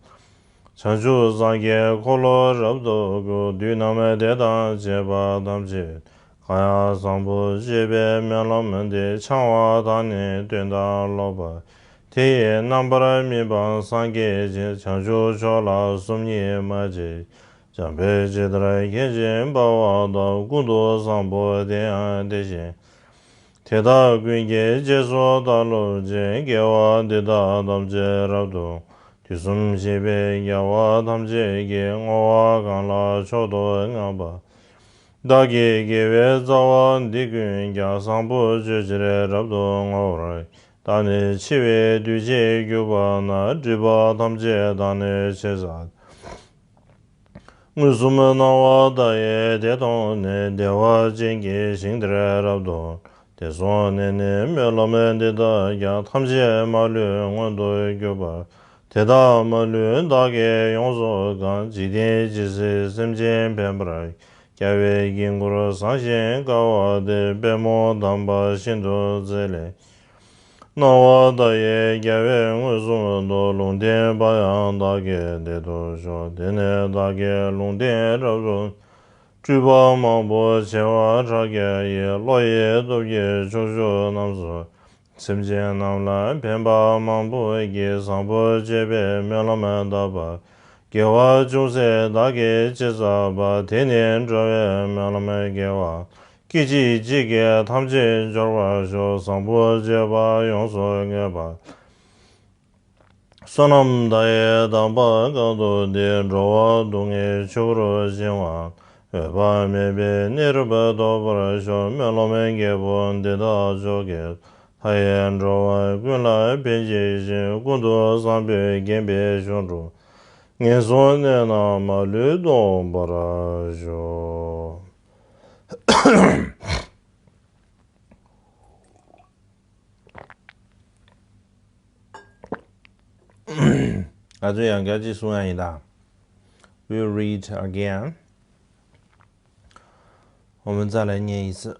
བྱང་ཆུབ་སངས་རྒྱས་འཁོར་ལོ་རབ་ཏུ་བསྐོར། བདུད་རྣམས་དེ་དང་བཅས་པ་ཐམས་ཅད། གང་ཡང་བཟང་པོ་སྤྱོད་པའི་སྨོན་ལམ་འདི། འཆང་བ་དང་ནི་སྟོན་དང་སློབ་པ། དེ་ཡི་རྣམ་པར་སྨིན་པ་སངས་རྒྱས་ཀྱི། བྱང་ཆུབ་མཆོག་ལ་སོམ་ཉི་མ་བྱེད། འཇམ་དཔལ་ཇི་ལྟར་མཁྱེན་ཅིང་དཔའ་བ་དག། ཀུན་ཏུ་བཟང་པོ་དེ་ཡང་དེ་བཞིན་ཏེ། དེ་དག་ཀུན་གྱི་རྗེས་སུ་བདག་སློབ་ཅིང་། དགེ་བ་འདི་དག་ཐམས་ཅད་རབ་ཏུ། དུས་གསུམ་གཤེགས་པའི་རྒྱལ་བ་ཐམས་ཅད་ཀྱིས། བསྔོ་བ་གང་ལ་མཆོག་ཏུ་བསྔགས་པ། བདག་གི་དགེ་བའི་རྩ་བ་འདི་ཀུན་ཀྱང་། བཟང་པོ་སྤྱོད་ཕྱིར་རབ་ཏུ་བསྔོ་བར། བདག་ནི་འཆི་བའི་དུས་བྱེད་གྱུར་པ་ན། སྒྲིབ་པ་ཐམས་ཅད་དག་ནི་ཕྱིར་བསལ། མངོན་སུམ་སྣང་བ་མཐའ་ཡས་དེ་མཐོང་ནས། བདེ་བ་ཅན་གྱི་ཞིང་དེར་རབ་ཏུ། དེར་སོང་ནས་ནི་སྨོན་ལམ་འདི་དག་ཀྱང་། ཐམས་ཅད་མ་ལུས་མངོན་དུ་གྱུར་པ། དེ་དག་མ་ལུས་བདག་གིས་ཡོངས་སུ་བཀང་། འཇིག་རྟེན་ཇི་སྲིད་སེམས་ཅན་ཕན་པར། རྒྱལ་བའི་དཀྱིལ་འཁོར་བཟང་ཞིང་དཀར་བ་དེར། པདྨོ་དམ་པ་ཤིན་ཏུ་མཛེས་ལས། སྣང་བ་མཐའ་ཡས་རྒྱལ་བས་མངོན་སུམ་དུ། ལུང་བསྟན་པ་ཡང་བདག་གི་བདེ་དུ་ཤོག། དེ་ནས་བདག་གིས་ལུང་བསྟན་རབ་ཏུ། སྤྲུལ་པ་མང་པོ་བྱེ་བ་ཕྲག་བརྒྱ་ཡིས། བློ་ཡི་སྟོབས་ཀྱིས་ཕྱོགས་བཅུ་རྣམས་སུ། སེམས་ཅན་རྣམས་ལ་ཕན་པ་མང་པོ་བསྐྱེད། བཟང་པོ་སྤྱོད་པའི་སྨོན་ལམ་བཏབ་པ། དགེ་བ་ཅུང་ཟད་བདག་གིས་ཅི་བསགས་པ། དེ་ནི་འགྲོ་བའི་སྨོན་ལམ་དགེ་བ། སྐད་ཅིག་གཅིག་གིས་ཐམས་ཅད་འབྱོར་བར་ཤོག། བཟང་པོ་སྤྱོད་པ་ཡོངས་སུ་བསྔོས་པ། བསོད་ནམས་མཐའ་ཡས་དམ་པ་གང་དུ་བསྟེན། འགྲོ་བ་སྡུག་བསྔལ་ཆུ་བུར་འབྱིང་བ། འོད་དཔག་མེད་པའི་གནས་རབ་ཐོབ་པར་ཤོག། སྨོན་ལམ་རྒྱལ་པོ་འདི་དག་མཆོག་གིས། མཐའ་ཡས་འགྲོ་བ་ཀུན་ལ་ཕན་བགྱིད་ཅིང་། ཀུན་ཏུ་བཟང་པོས་བརྒྱན་པའི་གཞུང་དྲུག། ངན་སོང་གནས་རྣམས་མ་ལུས་སྟོངས་པར་ཤོག། ང་ཚོས་ཡང་བསྐྱར་ཅིག་གསུང་ཡ་ཡིན་ད། We'll read again. 我们再来念一次。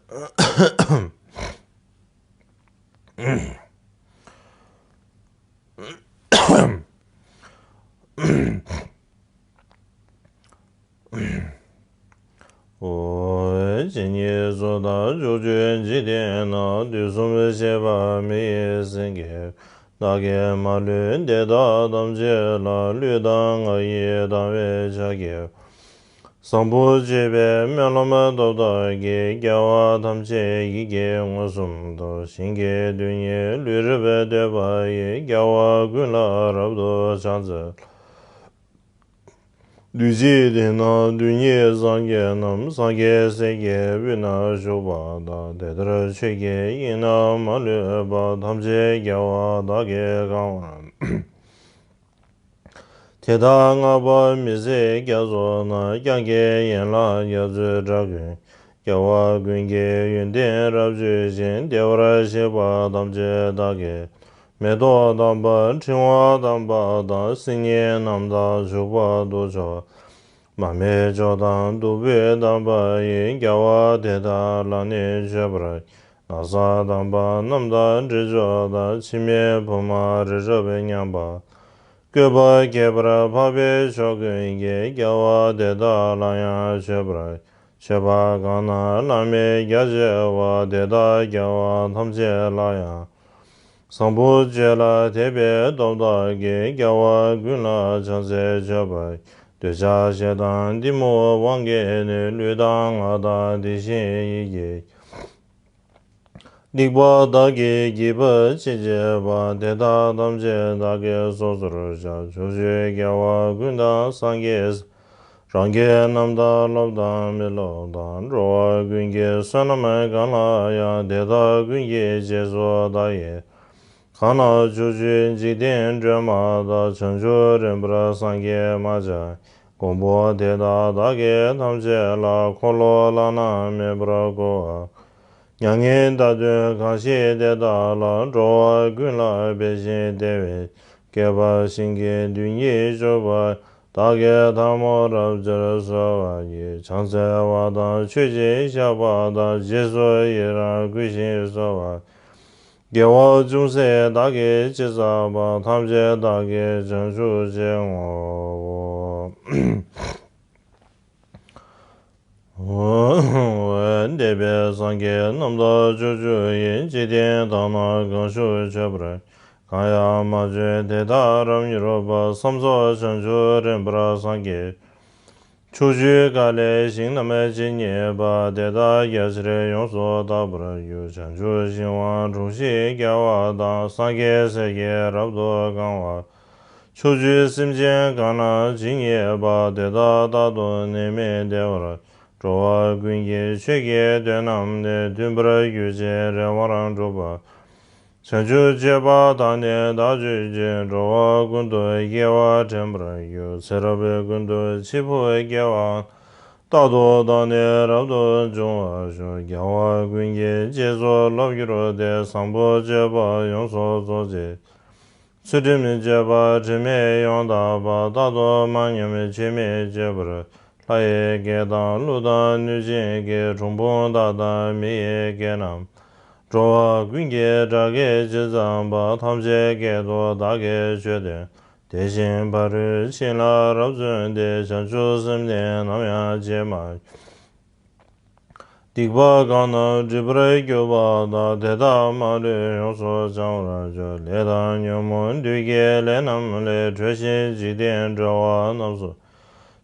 འོ། ཇི་སྙེད་སུ་དག་ཕྱོགས་བཅུའི་འཇིག་རྟེན་ན། དུས་གསུམ་གཤེགས་པ་མི་ཡི་སེང་གེ། བདག་གིས་མ་ལུས་དེ་དག་ཐམས་ཅད་ལ། ལུས་དང་ངག་ཡིད་དང་བས་ཕྱག་བགྱིའོ། བཟང་པོ་སྤྱོད་པའི་སྨོན་ལམ་སྟོབས་དག་གིས། རྒྱལ་བ་ཐམས་ཅད་ཡིད་ཀྱིས་མངོན་སུམ་དུ། ཞིང་གི་རྡུལ་སྙེད་ལུས་རབ་བཏོད་པ་ཡིས། རྒྱལ་བ་ཀུན་ལ་རབ་ཏུ་ཕྱག་འཚལ་ལོ། དུས་གཅིག་དེ་ན་རྡུལ་སྙེད་སངས་རྒྱས་རྣམས། སངས་རྒྱས་སྲས་ཀྱི་དབུས་ན་བཞུགས་པ་དག། དེ་ལྟར་ཆོས་ཀྱི་དབྱིངས་རྣམས་མ་ལུས་པ། ཐམས་ཅད་རྒྱལ་བ་དག་གིས་གང་བར། དེ་དག་བསྔགས་པ་མི་ཟད་རྒྱ་མཚོ་རྣམས། ཀྱང་གི་ཡན་ལག་རྒྱ་མཚོའི་སྒྲ་ཀུན། རྒྱལ་བ་ཀུན་གྱི་ཡོན་ཏན་རབ་བརྗོད་ཅིང་། བདེ་བར་གཤེགས་པ་ཐམས་ཅད་བདག་གིས། མེ་ཏོག་དམ་པ་ཕྲེང་བ་དམ་པ་དང་། སིལ་སྙན་རྣམས་དང་བྱུག་པ་དུར་ཁྱོགས། མར་མེ་མཆོག་དང་བདུག་སྤོས་དམ་པ་ཡིས། རྒྱལ་བ་དེ་དག་ལ་ནི་མཆོད་པར། ན་བཟའ་དམ་པ་རྣམས་དང་དྲི་མཆོག་དང་། འཆི་མེད་ཕུར་མ་རི་རབ་མཉམ་པ། བཀོད་པ་ཁྱད་པར་འཕགས་པའི་མཆོག་ཀུན་གྱིས། རྒྱལ་བ་དེ་དག་ལ་ཡང་མཆོད་པར། མཆོད་པ་གང་རྣམས་བླ་མེད་རྒྱ་ཆེ་བ། དེ་དག་རྒྱལ་བ་ཐམས་ཅད་ལ་ཡང་། བཟང་པོ་སྤྱོད་ལ་དད་པའི་སྟོབས་དག་གིས། རྒྱལ་བ་ཀུན་ལ་ཕྱག་འཚལ་མཆོད་པར། འདོད་ཆགས་ཞེ་སྡང་གཏི་མུག་དབང་གིས་ནི། ལུས་དང་ངག་དང་དེ་བཞིན་ཡིད་ཀྱིས། སྡིག་པ་དག་གིས་བགྱིས་པ་ཅི་བྱེད་པ། དེ་དག་ཐམས་ཅད་བདག་གིས་སོ་སོར་བཤགས། ཕྱོགས་བཅུའི་རྒྱལ་བ་ཀུན་དང་སངས་རྒྱས་སྲས། རང་གི་རྣམ་དག་སློབ་དང་མི་སློབ་དང་། འགྲོ་བ་ཀུན་གྱི་བསོད་ནམས་གང་ལ་ཡང་། དེ་དག་ཀུན་གྱི་རྗེས་སུ་བདག་ཡི། གང་ལ་ཕྱོགས་བཅུའི་འཇིག་རྟེན་སྒྲོན་མ་དག། བྱང་ཆུབ་རིམ་པར་སངས་རྒྱས་མ་ཆགས། མགོན་པོ་དེ་དག་བདག་གིས་ཐམས་ཅད་ལ། འཁོར་ལོ་བླ་ན་མེད་པར་བསྐོར་བ། མྱ་ངན་འདའ་སྟོན་གང་བཞེད་དེ་དག་ལ། འགྲོ་བ་ཀུན་ལ་ཕན་ཞིང་བདེ་བའི། བསྐལ་པ་ཞིང་གི་རྡུལ་སྙེད་སྤྱོད་པ། བདག་གིས་ཐལ་མོ་རབ་སྦྱར་གསོལ་བ་ཡི། ཕྱག་འཚལ་བ་དང་མཆོད་ཅིང་བཤགས་པ་དང་། རྗེས་སུ་ཡི་རང་བསྐུལ་ཞིང་གསོལ་བ། དགེ་བ་ཅུང་ཟད་བདག་གིས་ཅི་བསགས་པ། ཐམས་ཅད་བདག་གིས་བྱང་ཆུབ་ཕྱིར་བསྔོའོ། འདས་པའི་སངས་རྒྱས་རྣམས་དང་ཕྱོགས་བཅུ་ཡི། འཇིག་རྟེན་དག་ན་གང་བཞུགས་མཆོད་པར། གང་ཡང་མ་བྱོན་དེ་དག་རབ་མྱུར་བར། བསམ་རྫོགས་བྱང་ཆུབ་རིམ་པར་སངས་རྒྱས། ཕྱོགས་བཅུའི་ཁ་ལས་ཞིང་རྣམས་ཇི་སྙེད་པ། དེ་དག་རྒྱ་ཆེར་ཡོངས་སུ་དག་པར་འགྱུར། བྱང་ཆུབ་ཤིང་དབང་དྲུང་བཞི་རྒྱལ་བ་དང་། སངས་རྒྱས་སྲས་ཀྱིས་རབ་ཏུ་གང་བ། ཕྱོགས་བཅུའི་སེམས་ཅན་གང་རྣམས་ཇི་སྙེད་པ། དེ་དག་རྟག་ཏུ་ནད་མེད་བདེ་བར། འགྲོ་བ་ཀུན་གྱི་ཆོས་ཀྱི་དོན་རྣམས་ནི། མཐུན་པར་གྱུར་ཅིང་རེ་བར་འགྲུབ་པ། བྱང་ཆུབ་སྤྱོད་པ་དག་ནི་བདག་སྤྱོད་ཅིང་། འགྲོ་བ་ཀུན་ཏུ་སྐྱེ་བ་དྲན་པར་འགྱུར། ཚེ་རབས་ཀུན་ཏུ་འཆི་འཕོ་སྐྱེ་བ། རྟག་ཏུ་བདག་ནི་རབ་ཏུ་འབྱུང་བར་ཤོག། རྒྱལ་བ་ཀུན་གྱི་རྗེས་སུ་སློབ་གྱུར་ཏེ། བཟང་པོ་སྤྱོད་པ་ཡོངས་སུ་རྫོགས་བྱེད། ཚུལ་ཁྲིམས་སྤྱོད་པ་དྲི་མེད་ཡང་དག་པ། རྟག་ཏུ་མ་ཉམས་ཆོས་མིན་སྤྱོད་པར། ལྷ་ཡི་སྐད་དང་ཀླུ་དང་གནོད་སྦྱིན་སྐད། གྲུལ་བུམ་དག་དང་མི་ཡི་སྐད་རྣམས། འགྲོ་བ་ཀུན་གྱི་སྒྲ་སྐད་ཇི་ཙམ་པ། ཐམས་ཅད་སྐད་དུ་བདག་གིས་ཆོས་བསྟན། དེ་བཞིན་ཕ་རོལ་ཕྱིན་ལ་རབ་བརྩོན་ཏེ། བྱང་ཆུབ་སེམས་ནི་ནམ་ཡང་བརྗེད་མ། སྡིག་པ་གང་རྣམས་སྒྲིབ་པར་གྱུར་པ་དག། དེ་དག་མ་ལུས་ཡོངས་སུ་བྱང་བར་ཤོག། ལས་དང་ཉོན་མོངས་བདུད་ཀྱི་ལས་རྣམས་ལས། གྲོལ་ཞིང་འཇིག་རྟེན་འགྲོ་བ་རྣམས་སུ།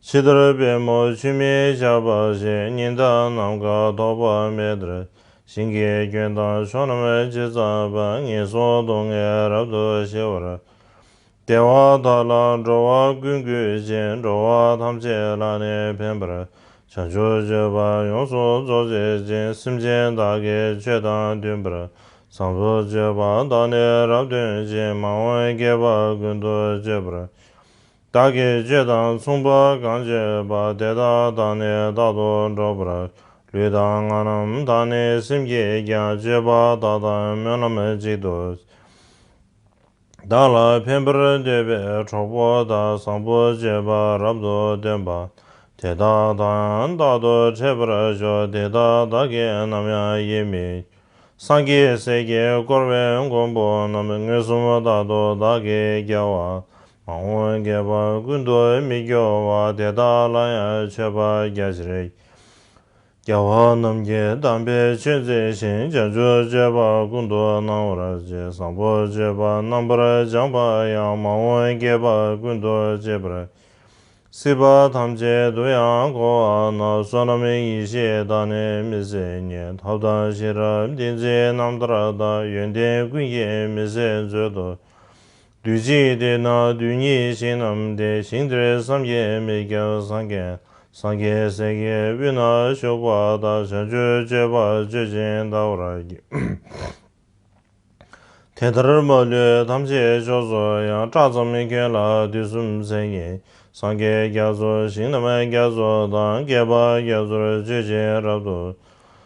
ཇི་ལྟར་པད་མོ་ཆུས་མི་ཆགས་པ་བཞིན། ཉི་ཟླ་ནམ་མཁའ་ཐོགས་པ་མེ་ལྟར། ཞིང་གི་སྐྱོན་དང་ཕྱོགས་རྣམས་ཇི་ཙམ་པ། ངན་སོང་སྡུག་བསྔལ་རབ་ཏུ་ཞི་བར། བདེ་བ་དག་ལ་འགྲོ་བ་ཀུན་འགོད་ཅིང་། འགྲོ་བ་ཐམས་ཅད་ལ་ནི་ཕན་པར། བྱང་ཆུབ་སྤྱོད་པ་ཡོངས་སུ་རྫོགས་བྱེད་ཅིང་། སེམས་ཅན་དག་གི་ཆོས་དང་མཐུན་པར། བཟང་པོ་སྤྱོད་པ་དག་ནི་རབ་སྟོན་ཅིང་། མ་འོངས་བསྐལ་པ་ཀུན་ཏུ་སྤྱོད་པར། བདག་གིས་ཆོས་དང་མཚུངས་པ་གང་སྤྱོད་པ། དེ་དག་དང་ནི་རྟག་ཏུ་འགྲོགས་པར། ལུས་དང་ངག་རྣམས་དང་ནི་སེམས་ཀྱིས་ཀྱང་། སྤྱོད་པ་དག་དང་སྨོན་ལམ་གཅིག་ཏུ། བདག་ལ་ཕན་པར་འདོད་པའི་གྲོགས་པོ་དག་བཟང་པོ་སྤྱོད་པ་རབ་ཏུ་སྟོན་པ། དེ་དག་དང་ཡང་རྟག་ཏུ་འཕྲད་པར་ཤོག། དེ་དག་བདག་གིས་ནམ་ཡང་ཡིད་མི། སངས་རྒྱས་སྲས་ཀྱིས་བསྐོར་བའི་མགོན་པོ་རྣམས། མངོན་སུམ་རྟག་ཏུ་བདག་གིས་རྒྱལ་བ། མ་འོངས་བསྐལ་པ་ཀུན་ཏུ་མི་སྐྱོ་བ། དེ་དག་ལ་ཡང་མཆོད་པ་རྒྱ་ཆེར། རྒྱལ་བ་རྣམས་ཀྱི་དམ་པའི་ཆོས་མཛད་ཅིང་། བྱང་ཆུབ་སྤྱོད་པ་ཀུན་ཏུ་གནང་བར་བྱེད། བཟང་པོ་སྤྱོད་པ་རྣམ་པར་སྦྱངས་པ་ཡང་། མ་འོངས་བསྐལ་པ་ཀུན་ཏུ་སྤྱད་པར། སྲིད་པ་ཐམས་ཅད་དུ་ཡང་འཁོར་བ་ན། བསོད་ནམས་ཡེ་ཤེས་དང་ནི་མི་ཟད་ཉེར། ཐབས་དང་ཤེས་རབ་ཏིང་འཛིན་རྣམ་ཐར་དང་། ཡོན་ཏན་ཀུན་གྱི་མི་ཟད་མཛོད་དུ། དུས་གཅིག་དེ་ན་རྡུལ་སྙེད་ཞིང་རྣམས་ཏེ། ཞིང་དེར་བསམ་གྱིས་མི་ཁྱབ་སངས་རྒྱས། སངས་རྒྱས་སྲས་ཀྱི་དབུས་ན་བཞུགས་པ་དག། བྱང་ཆུབ་སྤྱོད་པ་སྤྱོད་ཅིང་དག་པར་བགྱི། དེ་ལྟར་མ་ལུས་ཐམས་ཅད་ཕྱོགས་སུ་ཡང་། བཀྲག་ཙམ་ཁྱོད་ལ་དུས་གསུམ་མཚན་ཉིད། སངས་རྒྱས་རྒྱ་མཚོ་ཞིང་རྣམས་རྒྱ་མཚོ་དང་། བསྐལ་པ་རྒྱ་མཚོར་སྤྱོད་ཅིང་རབ་ཏུ།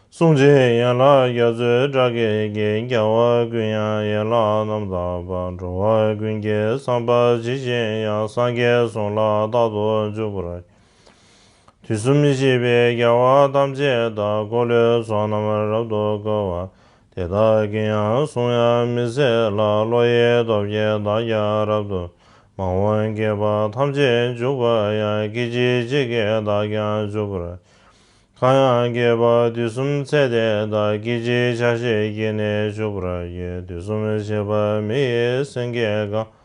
གསུང་ཆེན་ཡན་ལག་རྒྱ་མཚོའི་སྒྲ་སྐད་ཀྱིས། རྒྱལ་བ་ཀུན་དབྱངས་ཡན་ལག་རྣམ་དག་པ། འགྲོ་བ་ཀུན་གྱི་བསམ་པ་ཇི་བཞིན་དབྱངས། སངས་རྒྱས་གསུང་ལ་རྟག་ཏུ་འཇུག་པར། དུས་གསུམ་གཤེགས་པའི་རྒྱལ་བ་ཐམས་ཅད་དག། འཁོར་ལོའི་ཚོགས་རྣམས་རབ་ཏུ་བསྐོར་བ། དེ་དག་གི་ཡང་གསུང་དབྱངས་མི་ཟད་ལ། བློ་ཡི་སྟོབས་ཀྱིས་བདག་ཀྱང་རབ་ཏུ། མ་འོངས་བསྐལ་པ་ཐམས་ཅད་འཇུག་པ་ཡང་། སྐད་ཅིག་གཅིག་གིས་བདག་ཀྱང་འཇུག་པར། གང་ཡང་བསྐལ་པ་དུས་གསུམ་ཚད་དེ་དག། སྐད་ཅིག་ཆ་ཤས་ཀྱིས་ནི་འཇུག་པར་བགྱི། དུས་གསུམ་གཤེགས་པ་མི་ཡི་སེང་གེ་གང་།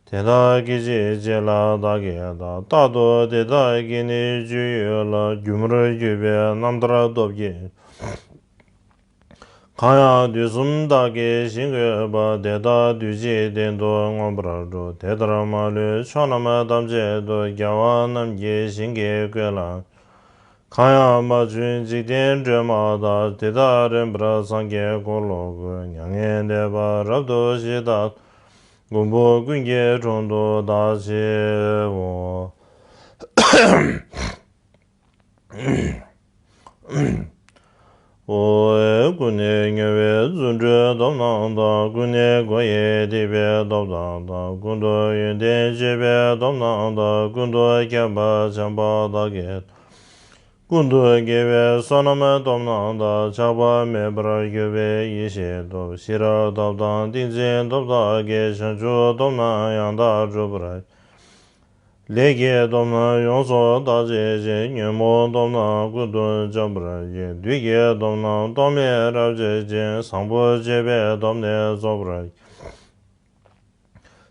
དེ་དག་སྐད་ཅིག་གཅིག་ལ་བདག་གིས་བདག། རྟག་ཏུ་དེ་དག་གི་ནི་སྤྱོད་ཡུལ་ལ། སྒྱུ་མར་གྱུར་པའི་རྣམ་ཐར་སྟོབས་ཀྱིས། གང་ཡང་དུས་གསུམ་བདག་གིས་ཞིང་བཀོད་པ། དེ་དག་དུས་གཅིག་གཏན་དུ་མངོན་པར་འགྲུབ། དེ་ལྟར་མ་ལུས་ཕྱོགས་རྣམས་ཐམས་ཅད་དུ། རྒྱལ་བ་རྣམས་ཀྱི་ཞིང་གི་བཀོད་ལ། གང་ཡང་མ་བྱོན་འཇིག་རྟེན་སྒྲོན་མ་དག། དེ་དག་རིམ་པར་སངས་རྒྱས་འཁོར་ལོ་བསྐོར། མྱ་ངན་འདས་པ་རབ་ཏུ་ཞི་དག། མགོན་པོ་ཀུན་གྱི་དྲུང་དུ་བདག་མཆིའོ། ཨོ། ཀུན་ནས་ཉེ་བའི་རྫུ་འཕྲུལ་སྟོབས་རྣམས་དང་། ཀུན་ནས་སྒོ་ཡི་ཐེག་པའི་སྟོབས་རྣམས་དང་། ཀུན་ཏུ་ཡོན་ཏན་སྤྱོད་པའི་སྟོབས་རྣམས་དང་། ཀུན་ཏུ་ཁྱབ་པ་བྱམས་པ་དག་གི། ཀུན་ཏུ་དགེ་བའི་བསོད་ནམས་སྟོབས་རྣམས་དང་། ཆགས་པ་མེད་པར་གྱུར་པའི་ཡེ་ཤེས་སྟོབས། ཤེས་རབ་སྟོབས་དང་ཏིང་འཛིན་སྟོབས་དག་གིས། བྱང་ཆུབ་སྟོབས་རྣམས་ཡང་དག་སྒྲུབ་པར། ལས་ཀྱི་སྟོབས་རྣམས་ཡོངས་སུ་དག་བྱེད་ཅིང་། ཉོན་མོངས་སྟོབས་རྣམས་ཀུན་ཏུ་འཇོམས་པར་བྱེད། བདུད་ཀྱི་སྟོབས་རྣམས་སྟོབས་མེད་རབ་བྱེད་ཅིང་། བཟང་པོ་སྤྱོད་པའི་སྟོབས་ནི་རྫོགས་པར་བྱེད།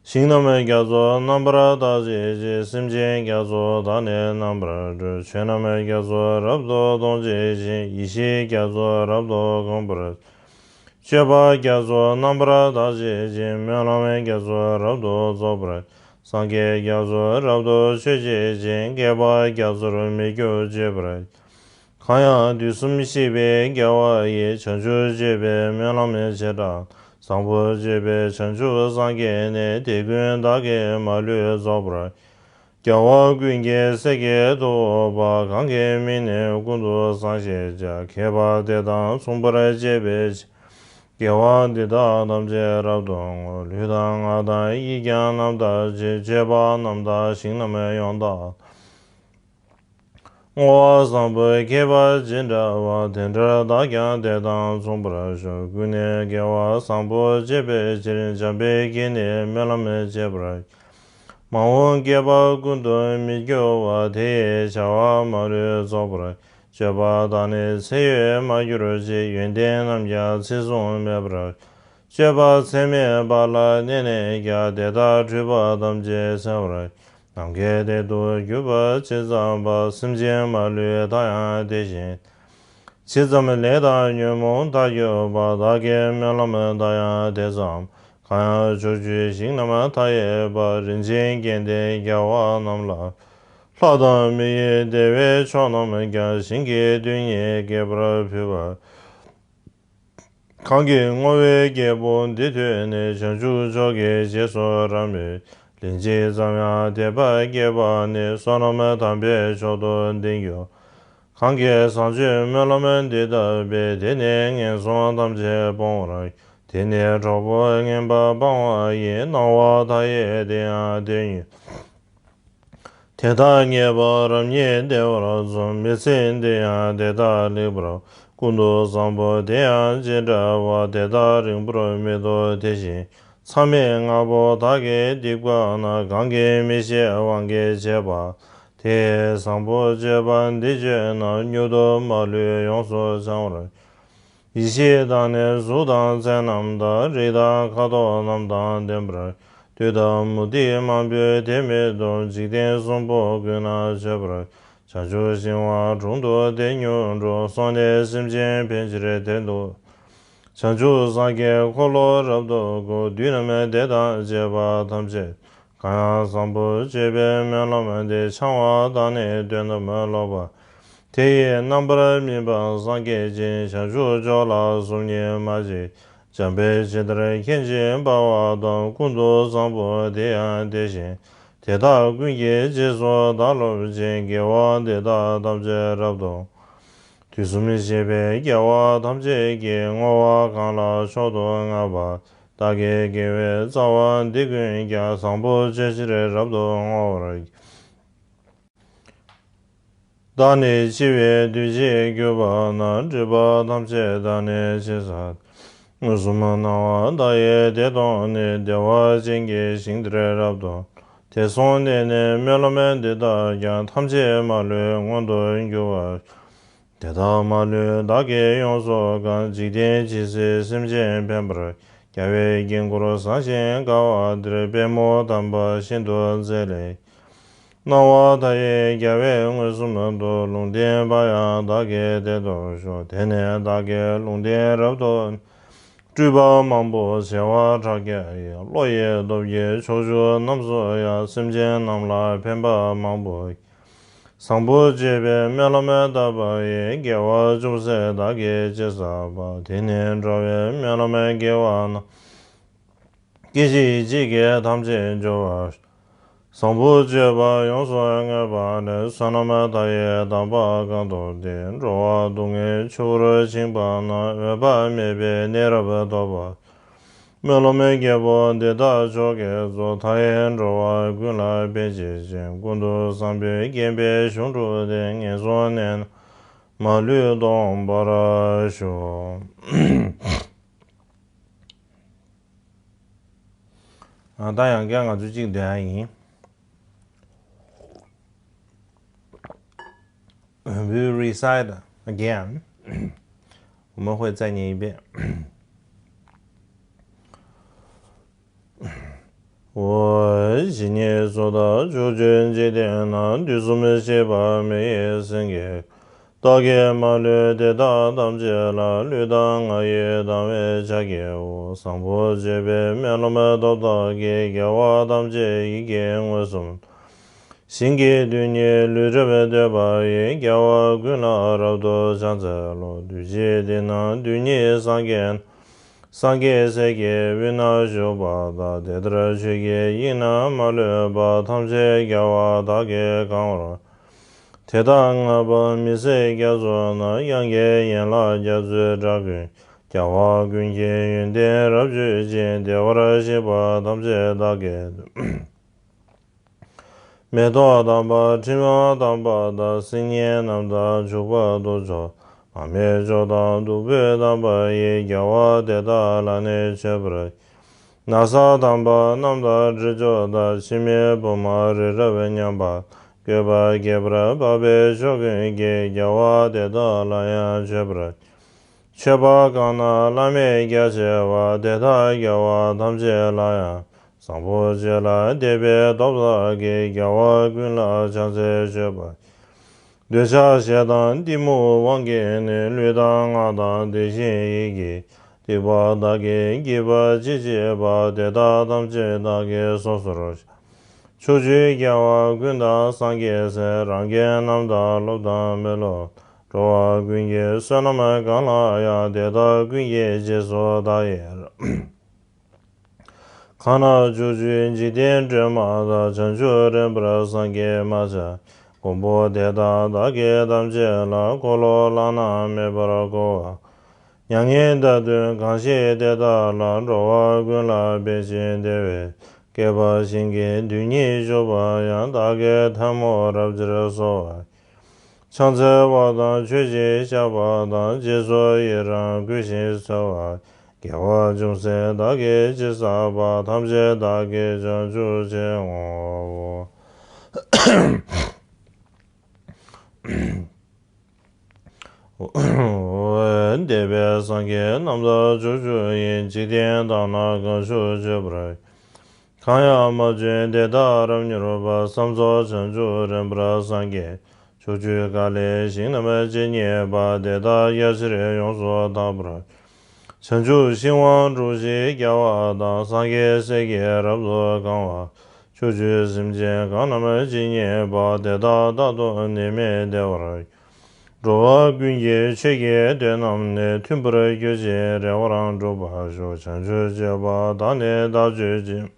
ཞིང་རྣམས་རྒྱ་མཚོ་རྣམ་པར་དག་བྱེད་ཅིང་། སེམས་ཅན་རྒྱ་མཚོ་དག་ནི་རྣམ་པར་སྒྲོལ། ཆོས་རྣམས་རྒྱ་མཚོ་རབ་ཏུ་མཐོང་བྱེད་ཅིང་། ཡེ་ཤེས་རྒྱ་མཚོ་རབ་ཏུ་གང་བར་སྤྱོད་པ་རྒྱ་མཚོ་རྣམ་པར་དག་བྱེད་ཅིང་། སྨོན་ལམ་རྒྱ་མཚོ་རབ་ཏུ་རྫོགས་པར། སངས་རྒྱས་རྒྱ་མཚོ་རབ་ཏུ་མཆོད་བྱེད་ཅིང་། བསྐལ་པ་རྒྱ་མཚོར་མི་སྐྱོ་སྤྱད་པར། གང་ཡང་དུས་གསུམ་གཤེགས་པའི་རྒྱལ་བ་ཡི། བྱང་ཆུབ་སྤྱོད་པའི་སྨོན་ལམ་བྱེ་བྲག་བཟང་པོ་སྤྱོད་པའི་བྱང་ཆུབ་སངས་རྒྱས་ནི། དེ་ཀུན་བདག་གིས་མ་ལུས་རྫོགས་པར། རྒྱལ་བ་ཀུན་གྱི་སྲས་ཀྱི་ཐུ་བོ་པ། གང་གི་མིང་ནི་ཀུན་ཏུ་བཟང་ཞེས་བྱ། མཁས་པ་དེ་དང་མཚུངས་པར་སྤྱད་པའི་ཕྱིར། དགེ་བ་འདི་དག་ཐམས་ཅད་རབ་ཏུ་བསྔོ། ལུས་དང་ངག་དང་ཡིད་ཀྱང་རྣམ་དག་ཅིང་། སྤྱོད་པ་རྣམ་དག་ཞིང་རྣམས་ཡོངས་དག་བསྔོ་བ་བཟང་པོ་མཁས་པ་ཇི་འདྲ་བ། དེ་འདྲར་བདག་ཀྱང་དེ་དང་མཚུངས་པར་ཤོག །ཀུན་ནས་དགེ་བ་བཟང་པོ་སྤྱད་པའི་ཕྱིར། འཇམ་དཔལ་གྱིས་ནི་སྨོན་ལམ་བྱེད་པར། མ་འོངས་བསྐལ་པ་ཀུན་ཏུ་མི་སྐྱོ་བ། དེ་ཡི་བྱ་བ་མ་ལུས་རྫོགས་པར། སྤྱོད་པ་དག་ནི་ཚེ་ཡོད་མ་གྱུར་ཅིག །ཡོན་ཏན་རྣམས་ཀྱང་ཚེ་གཟུང་མེད་པར། སྤྱོད་པ་ཚད་མེད་པ་ལ་གནས་ནས་ཀྱང་། དེ་དག་འཁྲུལ་པ་ཐམས་ཅད་སེལ་བར། ནམ་མཁའི་མཐས་གཏུགས་གྱུར་པ་ཇི་ཙམ་པ། སེམས་ཅན་མ་ལུས་ད་ཡང་དེ་བཞིན། ཇི་ཙམ་ལས་དང་ཉོན་མོངས་མཐའ་གྱུར་པ། བདག་གི་སྨོན་ལམ་ད་ཡང་དེ་ཙམ། གང་ཡང་ཕྱོགས་བཅུའི་ཞིང་རྣམས་མཐའ་ཡས་པ། རིན་ཆེན་སྐལ་ལྡན་རྒྱལ་བ་རྣམས་ལ། ལྷ་དང་མི་ཡི་བདེ་བའི་མཆོག་རྣམས་ཀྱང་། ཞིང་གི་རྡུལ་སྙེད་རྒྱས་པར་ཕུལ་བ། གང་གིས་བསྔོ་བའི་རྒྱལ་པོ་འདི་ཐོས་ནས། བྱང་ཆུབ་མཆོག་གི་རྗེས་སུ་རབ་མོས། ལན་གཅིག་ཙམ་ཡང་དད་པ་སྐྱེས་པ་ནི། བསོད་ནམས་དམ་པའི་མཆོག་ཏུ་ལྡན་གྱུར། གང་གིས་བཟང་སྤྱོད་སྨོན་ལམ་འདི་བཏབ་པས། དེ་ནི་ངན་སོང་ཐམས་ཅད་སྤོང་བར། དེ་ནི་གྲོགས་པོ་ངན་པ་སྤང་བ་ཡི། སྣང་བ་མཐའ་ཡས་དེ་ཡང་དེ་ཉིད། དེ་དག་ངེས་པར་རབ་རྙེད་བདེ་བར་འཛོམས། མི་ཚེ་འདི་ཡང་དེ་དག་ལེགས་པར། ཀུན་ཏུ་བཟང་པོ་དེ་ཡང་ཇི་འདྲ་བ། དེ་དག་རིང་པོར་མི་ཐོགས་དེ་བཞིན། མཚམས་མེད་ལྔ་པོ་དག་གི་སྡིག་པ་རྣམས། གང་གིས་མི་ཤེས་དབང་གིས་བྱས་པ། དེ་ཡི་བཟང་པོ་སྤྱོད་པ་འདི་སྤྱོད་ན། མྱུར་དུ་མ་ལུས་ཡོངས་སུ་བྱང་བར། ཡེ་ཤེས་དང་ནི་གཟུགས་དང་མཚན་རྣམས་དང་། རིགས་དང་ཁ་དོག་རྣམས་དང་ལྡན་པར། བདུད་དང་མུ་སྟེགས་མང་པོས་དེ་མི་ཐུབ། འཇིག་རྟེན་གསུམ་པོ་ཀུན་ན་མཆོད་པར། བྱང་ཆུབ་ཤིང་དབང་དྲུང་དུ་དེ་མྱུར་འགྲོ། སོང་ནས་སེམས་ཅན་ཕན་ཕྱིར་དེར་འདུག །བྱང་ཆུབ་སངས་རྒྱས་འཁོར་ལོ་རབ་ཏུ་བསྐོར། བདུད་རྣམས་བདེ་དང་བཅས་པ་ཐམས་ཅད། གང་ཡང་བཟང་པོ་སྤྱོད་པའི་སྨོན་ལམ་འདི། འཆང་བ་དང་ནི་དོན་དམ་ལོག་པ། དེ་ཡི་རྣམ་པར་སྨིན་པ་སངས་རྒྱས་ཀྱི། བྱང་ཆུབ་མཆོག་ལ་གཟུགས་བརྙན་མ་མཆིས། འཇམ་དཔལ་ཇི་ལྟར་མཁྱེན་ཅིང་དཔའ་བ་དང་། ཀུན་ཏུ་བཟང་པོ་དེ་ཡང་དེ་བཞིན། དེ་དག་ཀུན་གྱི་རྗེས་སུ་བདག་སློབ་ཅིང་། དགེ་བ་འདི་དག་ཐམས་ཅད་རབ་ཏུ། དུས་གསུམ་གཤེགས་པའི་རྒྱལ་བ་ཐམས་ཅད་ཀྱིས། བསྔོ་བ་གང་ལ་མཆོག་ཏུ་བསྔགས་པ། བདག་གི་དགེ་བའི་རྩ་བ་འདི་ཀུན་ཀྱང་། བཟང་པོ་སྤྱོད་ཕྱིར་རབ་ཏུ་བསྔོ་བར། བདག་ནི་འཆི་བའི་དུས་བྱེད་གྱུར་པ་ན། སྒྲིབ་པ་ཐམས་ཅད་དག་ནི་ཕྱིར་བསལ། མངོན་སུམ་སྣང་བ་བདག་ཡི་བདེ་སྟོང་ནི། བདེ་བ་ཅན་གྱི་ཞིང་དེར་རབ་ཏུ། དེར་སོང་ནས་ནི་སྨོན་ལམ་འདི་དག་ཀྱང་། ཐམས་ཅད་མ་ལུས་མངོན་དུ་འགྱུར་བར། དེ་དག་མ་ལུས་བདག་གིས་ཡོངས་སུ་བཀང་། འཇིག་རྟེན་ཇི་སྲིད་སེམས་ཅན་ཕན་པར། རྒྱལ་བའི་དཀྱིལ་འཁོར་བཟང་ཞིང་དགའ་བ་དེར། པདྨོ་དམ་པ་ཤིན་ཏུ་མཛེས་ལས། སྣང་བ་མཐའ་ཡས་རྒྱལ་བས་མངོན་སུམ་དུ། ལུང་བསྟན་པ་ཡང་བདག་གིས་དེར་ཐོབ་ཤོག །དེ་ནས་བདག་གིས་ལུང་བསྟན་རབ་ཏུ། སྤྲུལ་པ་མང་པོ་བྱེ་བ་ཕྲག་བརྒྱ་ཡིས། བློ་ཡི་སྟོབས་ཀྱིས་ཕྱོགས་བཅུ་རྣམས་སུ་ཡང་། སེམས་ཅན་རྣམས་ལ་ཕན་པ་མང་པོ། བཟང་པོ་སྤྱོད་པའི་སྨོན་ལམ་བཏབ་པ་ཡིས། དགེ་བ་ཅུང་ཟད་བདག་གིས་ཅི་བསགས་པ། དེ་ནི་འགྲོ་བའི་སྨོན་ལམ་དགེ་བ་རྣམས། སྐད་ཅིག་གཅིག་གིས་ཐམས་ཅད་འབྱོར་བར། བཟང་པོ་སྤྱོད་པ་ཡོངས་སུ་བསྔོས་པ་ནི། བསོད་ནམས་མཐའ་ཡས་དམ་པ་གང་ཐོབ་སྟེ། འགྲོ་བ་སྡུག་བསྔལ་ཆུ་བུར་ཕྱིན་པ་ན། འོད་དཔག་མེད་པའི་གནས་རབ་ཐོབ་པ། སྨོན་ལམ་རྒྱལ་པོ་འདི་དག་མཆོག་གིས་སྩོལ། མཐའ་ཡས་འགྲོ་བ་ཀུན་ལ་ཕན་བྱེད་ཅིང་། ཀུན་ཏུ་བཟང་པོས་བརྒྱན་པའི་གཞུང་གྲུབ་སྟེ། ངན་སོང་གནས་ན་མ་ལུས་སྟོངས་པར་ཤོག་ད་ཡང་བསྐྱར་ང་ཚོ་གཅིག་འདོན་ཡ་ཡིན། We recite again. 我们会再念一遍。 འོ། ཇི་སྙེད་སུ་དག་ཕྱོགས་བཅུའི་འཇིག་རྟེན་ན། དུས་གསུམ་གཤེགས་པ་མི་ཡི་སེང་གེ། བདག་གིས་མ་ལུས་དེ་དག་ཐམས་ཅད་ལ། ལུས་དང་ངག་ཡིད་དང་བས་ཕྱག་བགྱིའོ། བཟང་པོ་སྤྱོད་པའི་སྨོན་ལམ་ཐོབ་བདག་གིས། རྒྱལ་བ་ཐམས་ཅད་ཡིད་ཀྱིས་མངོན་སུམ། ཞིང་གི་རྡུལ་སྙེད་ལུས་འགྲུབ་བསྟོད་པ་ཡིས། རྒྱལ་བ་ཀུན་ལ་རབ་ཏུ་ཕྱག་འཚལ་ལོ། རྡུལ་གཅིག་སྟེང་ན་རྡུལ་སྙེད་སངས་རྒྱས། སངས་རྒྱས་སྲས་ཀྱི་དབུས་ན་བཞུགས་པ་དག་དེ་ལྟར་ཆོས་ཀྱི་དབྱིངས་ན་མ་ལུས་པ། ཐམས་ཅད་རྒྱལ་བ་དག་གིས་གང་བར། དེ་དག་བསྔགས་པ་མི་ཟད་རྒྱ་མཚོ་རྣམས། དབྱངས་ཀྱི་ཡན་ལག་རྒྱ་མཚོའི་སྒྲ་ཀུན། རྒྱལ་བ་ཀུན་གྱི་ཡོན་ཏན་རབ་བརྗོད་ཅིང་། བདེ་བར་གཤེགས་པ་ཐམས་ཅད་བདག་གིས་བསྟོད། མེ་ཏོག་དམ་པ་དྲི་མ་དམ་པ་དང་། སིལ་སྙན་རྣམས་དང་བྱུག་པ་དུག་མཆོག་མར་མེ་མཆོག་དང་བདུག་སྤོས་དམ་པ་ཡིས། རྒྱལ་བ་དེ་དག་ལ་ནི་མཆོད་པར། ན་བཟའ་དམ་པ་རྣམས་དང་དྲི་མཆོག་དང་། འཆི་མེད་བུམ་པ་རི་རབ་མཉམ་པ། བཀོད་པ་རྒྱས་པར་འཕགས་པའི་མཆོག་ཀུན་གྱིས། རྒྱལ་བ་དེ་དག་ལ་ཡང་མཆོད་པར། མཆོད་པ་གང་རྣམས་བླ་མེད་རྒྱ་ཆེ་བ། དེ་དག་རྒྱལ་བ་ཐམས་ཅད་ལ་ཡང་། བཟང་པོ་སྤྱོད་ལ་དད་པའི་སྟོབས་དག་གིས། རྒྱལ་བ་ཀུན་ལ་ཕྱག་འཚལ་མཆོད་པར། འདོད་ཆགས་ཞེ་སྡང་གཏི་མུག་དབང་གིས་ནི། ལུས་དང་ངག་དང་དེ་བཞིན་ཡིད་ཀྱིས། སྡིག་པ་བདག་གིས་བགྱིས་པ་ཅི་མཆིས་པ། དེ་དག་ཐམས་ཅད་བདག་གིས་སོ་སོར། ཕྱོགས་བཅུའི་རྒྱལ་བ་ཀུན་དང་སངས་རྒྱས་སྲས། རང་རྒྱལ་རྣམས་དང་སློབ་དང་མི་སློབ། འགྲོ་བ་ཀུན་གྱི་བསོད་ནམས་གང་ལ་ཡང་། དེ་དག་ཀུན་གྱི་རྗེས་སུ་བདག་ཡི། གང་ན་ཕྱོགས་བཅུའི་འཇིག་རྟེན་སྒྲོན་མ་དག་བྱང་ཆུབ་རིམ་པར་སངས་རྒྱས་མ་ཆགས། མགོན་པོ་དེ་དག་བདག་གིས་ཐམས་ཅད་ལ། འཁོར་ལོ་བླ་ན་མེད་པར་བསྐོར་བ། མྱ་ངན་འདའ་སྟོན་གང་བཞེད་དེ་དག་ལ། འགྲོ་བ་ཀུན་ལ་ཕན་ཞིང་བདེ་བའི། བསྐལ་པ་ཞིང་གི་རྡུལ་སྙེད་བཞུགས་པ་ཡང་། བདག་གིས་ཐལ་མོ་རབ་སྦྱར་གསོལ་བ། ཕྱག་འཚལ་བ་དང་མཆོད་ཅིང་བཤགས་པ་དང་། རྗེས་སུ་ཡི་རང་བསྐུལ་ཞིང་གསོལ་བ། དགེ་བ་ཅུང་ཟད་བདག་གིས་ཅི་བསགས་པ། ཐམས་ཅད་བདག་གིས་བྱང་ཆུབ་ཕྱིར་བསྔོའོ། འདས་པའི་སངས་རྒྱས་རྣམས་དང་ཕྱོགས་བཅུ་ཡི། འཇིག་རྟེན་དག་ན་གང་བཞུགས་མཆོད་པར། གང་ཡང་མ་བྱོན་དེ་དག་རབ་མྱུར་བར། བསམ་རྫོགས་བྱང་ཆུབ་རིམ་པར་སངས་རྒྱས། ཕྱོགས་བཅུའི་ཀ་ལའི་ཞིང་རྣམས་ཇི་སྙེད་པ། དེ་དག་རྒྱ་ཆེར་ཡོངས་སུ་དག་པར། བྱང་ཆུབ་ཤིང་དབང་དྲུག་བཞིས་རྒྱ་བ་དང་། སངས་རྒྱས་སྲས་ཀྱིས་རབ་ཏུ་གང་བ། ཕྱོགས་བཅུའི་སེམས་ཅན་གང་རྣམས་ཇི་སྙེད་པ། དེ་དག་རྟག་ཏུ་ནད་མེད་བདེ་བར། འགྲོ་བ་ཀུན་གྱི་ཆོས་ཀྱི་དོན་རྣམས་ནི། མཐུན་པར་གྱུར་ཅིང་རེ་བར་འགྲུབ་པར་ཤོག་བྱང་ཆུབ་སྤྱོད་པ་དག་ནི་བདག་སྤྱོད་ཅིང་།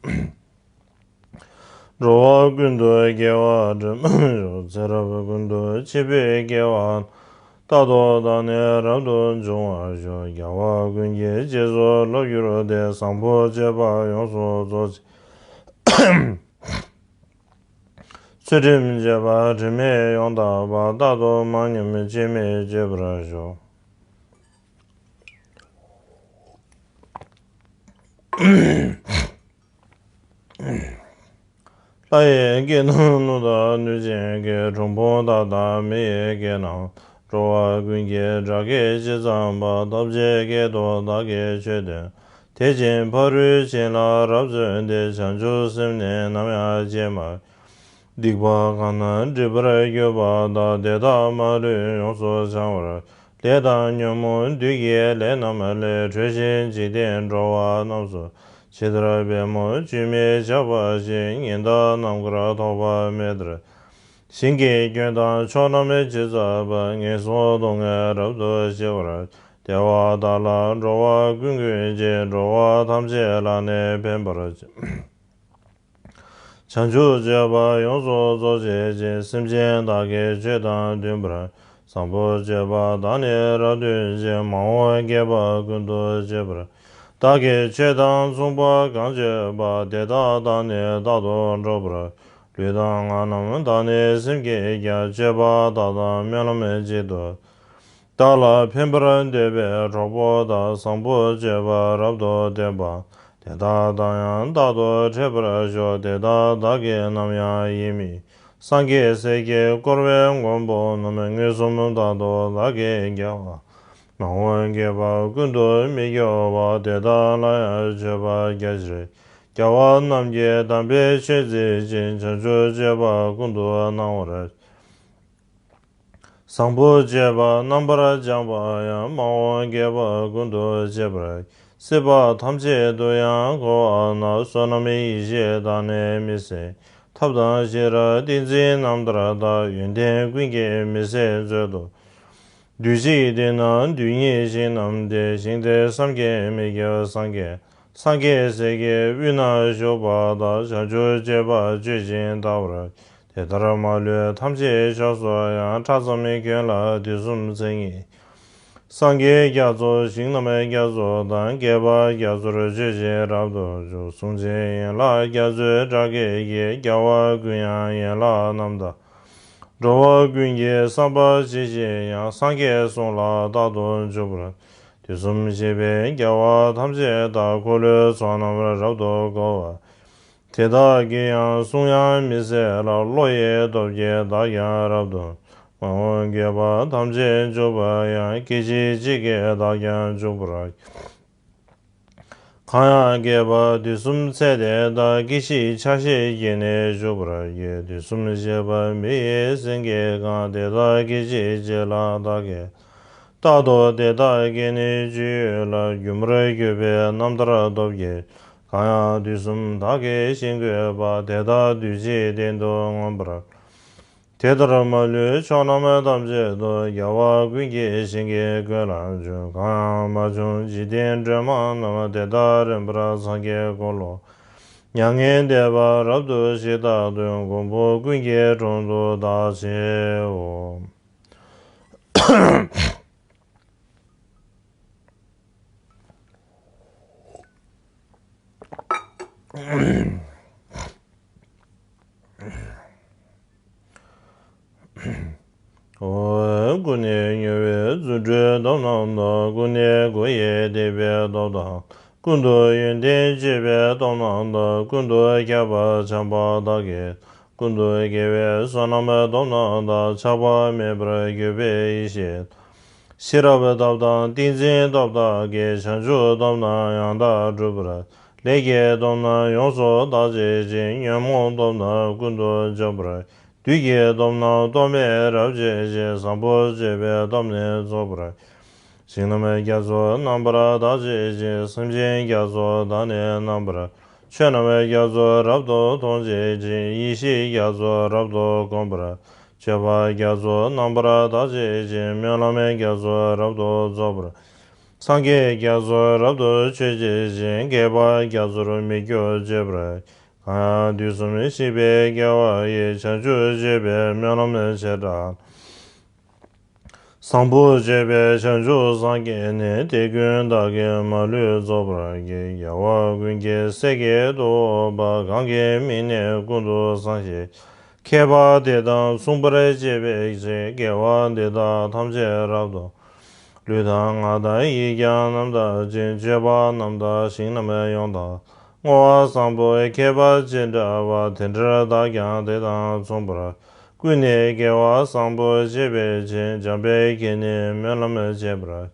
འགྲོ་བ་ཀུན་ཏུ་དགེ་བ་སྒྲུབ་པར་ཤོག་ཚེ་རབས་ཀུན་ཏུ་འཆི་བའི་སྐྱེ་བ་རྟག་ཏུ་དག་ནས་རབ་ཏུ་འབྱུང་བར་ཤོག་རྒྱལ་བ་ཀུན་གྱི་རྗེས་སུ་བསླབ་གྱུར་ཏེ། བཟང་པོ་སྤྱོད་པ་ཡོངས་སུ་རྫོགས་ཅིང་། ཚུལ་ཁྲིམས་སྤྱོད་པ་དྲི་མེད་ཡོངས་དག་པ། རྟག་ཏུ་མ་ཉམས་སྐྱོན་མེད་སྤྱོད་པར་ཤོག་ལྷ་ཡི་སྐད་རྣམས་ནོར་དང་ནུས་ཅན་གྱི། གྲུལ་བུམ་དག་དང་མི་ཡི་སྐད་རྣམས། འགྲོ་བ་ཀུན་གྱི་སྒྲ་སྐད་ཇི་ཙམ་པ། ཐམས་ཅད་སྐད་དུ་བདག་གིས་ཆོས་བསྟན། དེ་བཞིན་ཕ་རོལ་ཕྱིན་ལ་རབ་བརྩོན་ཏེ། བྱང་ཆུབ་སེམས་ནི་ནམ་ཡང་བརྗེད་མ། སྡིག་པ་གང་རྣམས་སྒྲིབ་པར་གྱུར་པ་དག་དེ་དག་མ་ལུས་ཡོངས་སུ་བྱང་བར། ལས་དང་ཉོན་མོངས་བདུད་ཀྱི་ལས་རྣམས་ལས། གྲོལ་ཞིང་འཇིག་རྟེན་འགྲོ་བ་རྣམས་སུ། ཇི་ལྟར་པདྨོ་ཆུས་མི་ཆགས་པ་བཞིན། ཉི་ཟླ་ནམ་མཁར་ཐོགས་པ་མེ་ལྟར། ཞིང་གི་སྐྱོན་དང་ཕྱོགས་རྣམས་ཇི་ཙམ་པ། ངན་སོང་སྡུག་བསྔལ་རབ་ཏུ་ཞི་བར། བདེ་བ་དག་ལ་འགྲོ་བ་ཀུན་ཀུན་གྱི། འགྲོ་བ་ཐམས་ཅད་ལ་ནི་ཕན་པར་བྱེད། བྱང་ཆུབ་སྤྱོད་པ་ཡོངས་སུ་རྫོགས་བྱེད་ཅིང་། སེམས་ཅན་དག་གི་ཆོས་དང་མཐུན་པར། བཟང་པོ་སྤྱོད་པ་དག་ནི་རབ་སྟོན་ཅིང་། མ་འོངས་བསྐལ་པ་ཀུན་ཏུ་སྤྱད་པར། བདག་གིས་ཆོས་དང་མཚུངས་པ་གང་སྤྱོད་པ། དེ་དག་དང་ནི་རྟག་ཏུ་འགྲོགས་པར། ལུས་དང་ངག་རྣམས་དང་ནི་སེམས་ཀྱིས་ཀྱང་། སྤྱོད་པ་དག་དང་སྨོན་ལམ་གཅིག་ཏུ། བདག་ལ་ཕན་པར་འདོད་པའི་གྲོགས་པོ་དག། བཟང་པོ་སྤྱོད་པ་རབ་ཏུ་བསྟེན་པ། དེ་དག་དང་ཡང་རྟག་ཏུ་འཕྲད་པར་ཤོག། དེ་དག་བདག་གིས་ནམ་ཡང་ཡིད་མི། སངས་རྒྱས་སྲས་ཀྱིས་བསྐོར་བའི་མགོན་པོ་རྣམས། མངོན་སུམ་རྟག་ཏུ་བདག་གིས་རྒྱལ་བ། མ་འོངས་བསྐལ་པ་ཀུན་ཏུ་མི་སྐྱོ་བ། དེ་དག་ལ་ཡང་མཆོད་པ་རྒྱ་ཆེར། རྒྱལ་བ་རྣམས་ཀྱིས་དམ་པའི་ཆོས་མཛད་ཅིང་། བྱང་ཆུབ་སྤྱོད་པ་ཀུན་ཏུ་སྣང་བར། བཟང་པོ་སྤྱོད་པ་རྣམ་པར་སྦྱངས་པ་ཡང་། མ་འོངས་བསྐལ་པ་ཀུན་ཏུ་སྤྱད་པར། སྲིད་པ་ཐམས་ཅད་དུ་ཡང་འཁོར་བ་ན། བསོད་ནམས་ཡེ་ཤེས་དག་ནི་མི་ཟད། ཐབས་དང་ཤེས་རབ་ཏིང་འཛིན་རྣམ་ཐར་དག། ཡོན་ཏན་ཀུན་གྱི་མི་ཟད་མཛོད་དུ། དུས་གཅིག་དེ་ན་རྡུལ་སྙེད་ཞིང་རྣམས་ཏེ། ཞིང་དེར་བསམ་གྱིས་མི་ཁྱབ་སངས་རྒྱས། སངས་རྒྱས་སྲས་ཀྱི་དབུས་ན་བཞུགས་པ་དག། བྱང་ཆུབ་སྤྱོད་པ་སྤྱོད་ཅིང་བལྟ་བར། དེ་ལྟར་མ་ལུས་ཐམས་ཅད་ཕྱོགས་སུ་ཡང་། ཕྲ་ཙམ་ཁྱོན་ལ་དུས་གསུམ་མཚན་ཉིད། སངས་རྒྱས་རྒྱ་མཚོ་ཞིང་རྣམས་རྒྱ་མཚོ་དང་། བསྐལ་པ་རྒྱ་མཚོར་སྤྱོད་ཅིང་རབ་ཏུ་འཇུག། གཟུང་འཛིན་ཡན་ལག་རྒྱ་མཚོའི་སྒྲ་སྐད་ཀྱིས། རྒྱལ་བ་ཀུན་དབྱངས་ཡན་ལག་རྣམ་དག། འགྲོ་བ་ཀུན་གྱི་བསམ་པ་ཇི་བཞིན་དབྱངས། སངས་རྒྱས་གསུང་ལ་རྟག་ཏུ་འཇུག་པར། དུས་གསུམ་གཤེགས་པའི་རྒྱལ་བ་ཐམས་ཅད་དག། འཁོར་ལོའི་ཚོགས་རྣམས་རབ་ཏུ་བསྐོར་བ། དེ་དག་གི་ཡང་གསུང་དབྱངས་མི་ཟད་ལ། བློ་ཡི་སྟོབས་ཀྱིས་བདག་ཀྱང་རབ་ཏུ། མ་འོངས་བསྐལ་པ་ཐམས་ཅད་འཇུག་པ་ཡང་། སྐད་ཅིག་གཅིག་གིས་བདག་ཀྱང་འཇུག་པར། གང་ཡང་བསྐལ་པ་དུས་གསུམ་ཚད་དེ་དག། སྐྱེ་ཤི་ཆགས་ཞི་སྐྱེ་གནས་འཇུག་པར་བགྱི། དུས་གསུམ་གཤེགས་པ་མི་ཡི་སེང་གེ་གང་། དེ་དག་སྐད་ཅིག་གཅིག་ལ་བདག་གིས། རྟག་ཏུ་དེ་དག་སྐྱེ་གནས་སྤྱོད་ཡུལ་ལ། སྒྱུ་མར་གྱུར་པའི་རྣམ་ཐར་སྟོབས་ཀྱིས། གང་ཡང་དུས་གསུམ་བདག་གིས་ཤེས་དགོས་པ། དེ་དག་དུས་གཅིག་བདེན་དུ་མངོན་པར། དེ་ལྟར་མ་ལུས་ཕྱོགས་རྣམས་ཐམས་ཅད་དུ། རྒྱལ་བ་ཀུན་གྱི་ཞིང་གི་མགོན་ལ་འབྱོན། གང་ཡང་མ་བྱུང་འཇིག་རྟེན་སྒྲོན་མ་རྣམས། དེ་དག་རིམ་པར་སངས་རྒྱས་འཁོར་ལོ། མྱ་ངན་འདས་པ་རབ་ཏུ་ཞི་རྟག་ཏུ། མགོན་པོ་ཀུན་གྱི་དྲུང་དུ་བདག་མཆིའོ། ཀུན་ནས་མྱུར་བའི་རྫུ་འཕྲུལ་སྟོབས་རྣམས་དང་། ཀུན་ནས་སྒོ་ཡི་བརྡེག་པའི་སྟོབས་དང་། ཀུན་ཏུ་ཡོན་ཏན་སྤྱོད་པའི་སྟོབས་རྣམས་དང་། ཀུན་ཏུ་ཁྱབ་པ་འཆང་བ་དག་གིས། ཀུན་ཏུ་དགེ་བའི་བསོད་ནམས་སྟོབས་རྣམས་དང་། ཆགས་པ་མེད་པར་གྱུར་པའི་ཡེ་ཤེས། ཤེས་རབ་སྟོབས་དང་ཏིང་འཛིན་སྟོབས་དག་གིས། བྱང་ཆུབ་སྟོབས་རྣམས་ཡང་དག་སྒྲུབ་པར། ལས་ཀྱི་སྟོབས་རྣམས་ཡོངས་སུ་དག་བྱེད་ཅིང་། ཉོན་མོངས་སྟོབས་རྣམས་ཀུན་ཏུ་འཇོམས་པར། བདུད་ཀྱི་སྟོབས་རྣམས་སྟོབས་མེད་རབ་བྱེད་ཅིང་། བཟང་པོ་སྤྱོད་པའི་སྟོབས་ནི་རྫོགས་པར། ཞིང་རྣམས་རྒྱ་མཚོ་རྣམ་པར་དག་བྱེད་ཅིང་། སེམས་ཅན་རྒྱ་མཚོ་དག་ནི་རྣམ་པར། ཆོས་རྣམས་རྒྱ་མཚོ་རབ་ཏུ་མཐོང་བྱེད་ཅིང་། ཡེ་ཤེས་རྒྱ་མཚོ་རབ་ཏུ་བསྒོམ་པར། སྤྱོད་པ་རྒྱ་མཚོ་རྣམ་པར་དག་བྱེད་ཅིང་། སྨོན་ལམ་རྒྱ་མཚོ་རབ་ཏུ་རྫོགས་པར། སངས་རྒྱས་རྒྱ་མཚོ་རབ་ཏུ་མཆོད་བྱེད་ཅིང་། བསྐལ་པ་རྒྱ་མཚོར་མི་སྐྱོ་སྤྱད་པར། གང་ཡང་དུས་གསུམ་གཤེགས་པའི་རྒྱལ་བ་ཡི། བྱང་ཆུབ་སྤྱོད་པའི་སྨོན་ལམ་བྱེ་བྲག་བཟང་པོ་སྤྱོད་པའི་བྱང་ཆུབ་སངས་རྒྱས་ནི། དེ་ཀུན་བདག་གིས་མ་ལུས་རྫོགས་པར་བགྱི། རྒྱལ་བ་ཀུན་གྱི་སྲས་ཀྱི་ཐུ་བོ་པ། གང་གི་མིང་ནི་ཀུན་ཏུ་བཟང་ཞིང་། མཁས་པ་དེ་དང་མཚུངས་པར་སྤྱད་པའི་ཕྱིར། དགེ་བ་འདི་དག་ཐམས་ཅད་རབ་ཏུ། ལུས་དང་ངག་དང་ཡིད་ཀྱང་རྣམ་དག་ཅིང་། སྤྱོད་པ་རྣམ་དག་ཞིང་རྣམས་ཡོངས་དག་བསྔོ་བ་བཟང་པོ་མཁས་པ་ཅི་འདྲ་བ། དེ་འདྲར་བདག་ཀྱང་དེ་དང་མཚུངས་པར། ཀུན་ནས་དགེ་བ་བཟང་པོ་སྤྱད་པའི་ཕྱིར། འཇམ་དཔལ་གྱིས་ནི་སྨོན་ལམ་བྱེད་པར།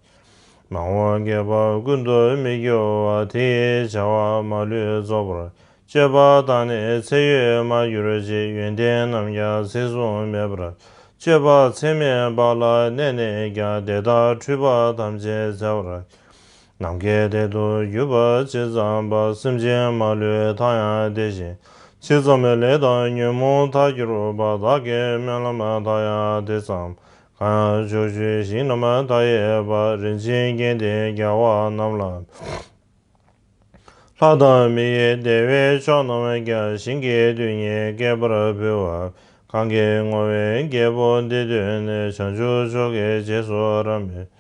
མ་འོངས་བསྐལ་པ་ཀུན་ཏུ་མི་སྐྱོ་བ། དེ་ཡི་བྱ་བ་མ་ལུས་རྫོགས་པར། སྤྱོད་པ་དག་ནི་ཚེ་ཡོད་མ་གྱུར་ཅིག་ཡོན་ཏན་རྣམས་ཀྱང་ཚེགས་བཟུང་མེད་པར། སྤྱོད་པ་ཚད་མེད་པ་ལ་གནས་ནས་ཀྱང་། དེ་དག་འཁྲུལ་པ་ཐམས་ཅད་བྱ་བར། ནམ་མཁའི་མཐས་གཏུགས་གྱུར་པ་ཇི་ཙམ་པ། སེམས་ཅན་མ་ལུས་མཐའ་ཡང་དེ་བཞིན་ཇི་ཙམ་ལས་དང་ཉོན་མོངས་མཐའ་གྱུར་པ། བདག་གི་སྨོན་ལམ་མཐའ་ཡང་དེ་ཙམ། གང་ཡང་ཕྱོགས་བཅུའི་ཞིང་རྣམས་མཐའ་ཡས་པ། རིན་ཆེན་རྒྱན་ལྡན་རྒྱལ་བ་རྣམས་ལ། ལྷ་དང་མི་ཡི་བདེ་བའི་མཆོག་རྣམས་ཀྱང་། ཞིང་གི་རྡུལ་སྙེད་བསྐལ་པར་འབུལ་བ། གང་གིས་བསྔོ་བའི་རྒྱལ་པོ་འདི་ཐོས་ནས། བྱང་ཆུབ་མཆོག་གི་རྗེས་སུ་རབ་མོས།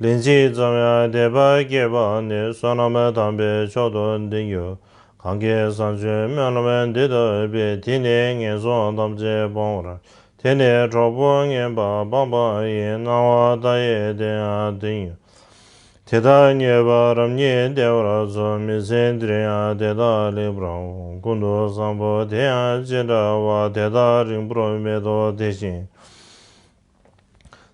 ལན་གཅིག་ཙམ་ཡང་དད་པ་སྐྱེས་པ་ནི། བསོད་ནམས་དམ་པའི་མཆོག་ཏུ་འདི་འགྱུར། གང་གིས་བཟང་སྤྱོད་སྨོན་ལམ་འདི་བཏབ་པས། དེ་ནི་ངན་སོང་ཐམས་ཅད་སྤོང་བར། དེ་ནི་གྲོགས་པོ་ངན་པ་སྤངས་པ་ཡིན། སྣང་བ་མཐའ་ཡས་དེ་ཡང་འདི་ཉིད། དེ་དག་མཉེས་པ་རབ་བརྙེས་བདེ་བར་གསོ། མི་ཚེ་འདིར་ཡང་དེ་དག་ལེགས་པར་འོང་། ཀུན་ཏུ་བཟང་པོ་དེ་ཡང་ཅི་འདྲ་བ། དེ་དག་རིང་པོར་མི་ཐོགས་དེ་བཞིན།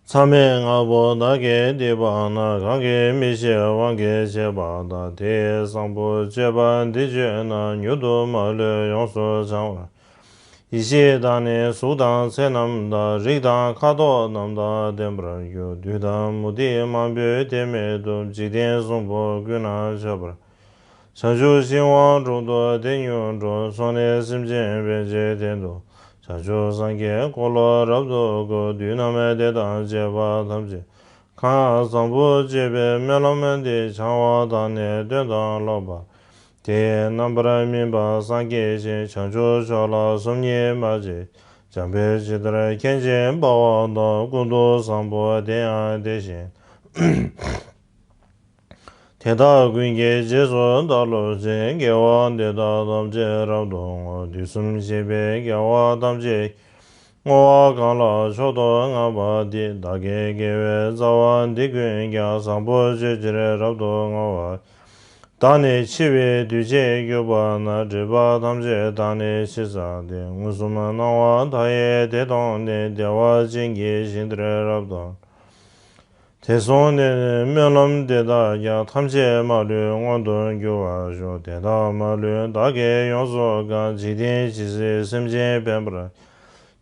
མཚམས་མེད་ལྔ་པོ་བདག་གིས་བསྡུས་པ་ན། གང་གིས་མི་ཤེས་དབང་གིས་བྱས་པ་དག། དེ་ཡི་བཟང་པོ་སྤྱོད་པ་འདི་སྤྱོད་ན། མྱུར་དུ་མ་ལུས་ཡོངས་སུ་བྱང་བར། ཡེ་ཤེས་དང་ནི་གཟུགས་དང་ཚེ་རྣམས་དང་། རིགས་དང་ཁ་དོག་རྣམས་དང་ལྡན་པར་འགྱུར། བདུད་དང་མུ་སྟེགས་མང་པོས་དེ་མི་ཐུབ། འཇིག་རྟེན་གསུམ་པོ་ཀུན་ན་ཁྱབ་པར། བྱང་ཆུབ་ཤིང་དབང་དྲུག་ཏུ་དེ་མྱུར་འགྲོ། ཚོགས་ནི་སེམས་ཅན་ཕན་ཕྱིར་བསྟན་ཏོ། བྱང་ཆུབ་སངས་རྒྱས་འཁོར་ལོ་རབ་ཏུ་བསྐོར། བདུད་རྣམས་དེ་དང་བཅས་པ་ཐམས་ཅད། གང་ཡང་བཟང་པོ་སྤྱོད་པའི་སྨོན་ལམ་འདི། བྱང་བ་དང་ནི་སྟོན་དང་ཀློག་པ། དེ་ཡི་རྣམ་པར་སྨིན་པ་སངས་རྒྱས་ཤིང་། བྱང་ཆུབ་མཆོག་ལ་སོམ་ཉི་མ་བྱེད། འཇམ་དཔལ་ཇི་ལྟར་མཁྱེན་ཅིང་དཔའ་བ་དང་། ཀུན་ཏུ་བཟང་པོ་དེ་ཡང་དེ་བཞིན། དེ་དག་ཀུན་གྱི་རྗེས་སུ་བདག་སློབ་ཅིང་། དགེ་བ་འདི་དག་ཐམས་ཅད་རབ་ཏུ་བསྔོ། དུས་གསུམ་གཤེགས་པའི་རྒྱལ་བ་ཐམས་ཅད་ཀྱིས། བསྔོ་བ་གང་ལ་མཆོག་ཏུ་བསྔགས་པ་འདི། བདག་གི་དགེ་བའི་རྩ་བ་འདི་ཀུན་ཀྱང་། བཟང་པོ་སྤྱོད་ཕྱིར་རབ་ཏུ་བསྔོ་བ། བདག་ནི་འཆི་བའི་དུས་བྱེད་གྱུར་པ་ན། སྒྲིབ་པ་ཐམས་ཅད་བདག་ནི་ཞི་བསགས་ཏེ། མངོན་སུམ་སྣང་བ་མཐའ་ཡས་དེ་མཐོང་ནས། བདེ་བ་ཅན་གྱི་ཞིང་དེར་རབ་ཏུ། དེར་སོང་ནས་ནི་སྨོན་ལམ་འདི་དག་ཀྱང་། ཐམས་ཅད་མ་ལུས་མངོན་དུ་འགྱུར་བར་ཤོག། དེ་དག་མ་ལུས་བདག་གིས་ཡོངས་སུ་བཀང་། འཇིག་རྟེན་ཇི་སྲིད་སེམས་ཅན་ཕན་པར།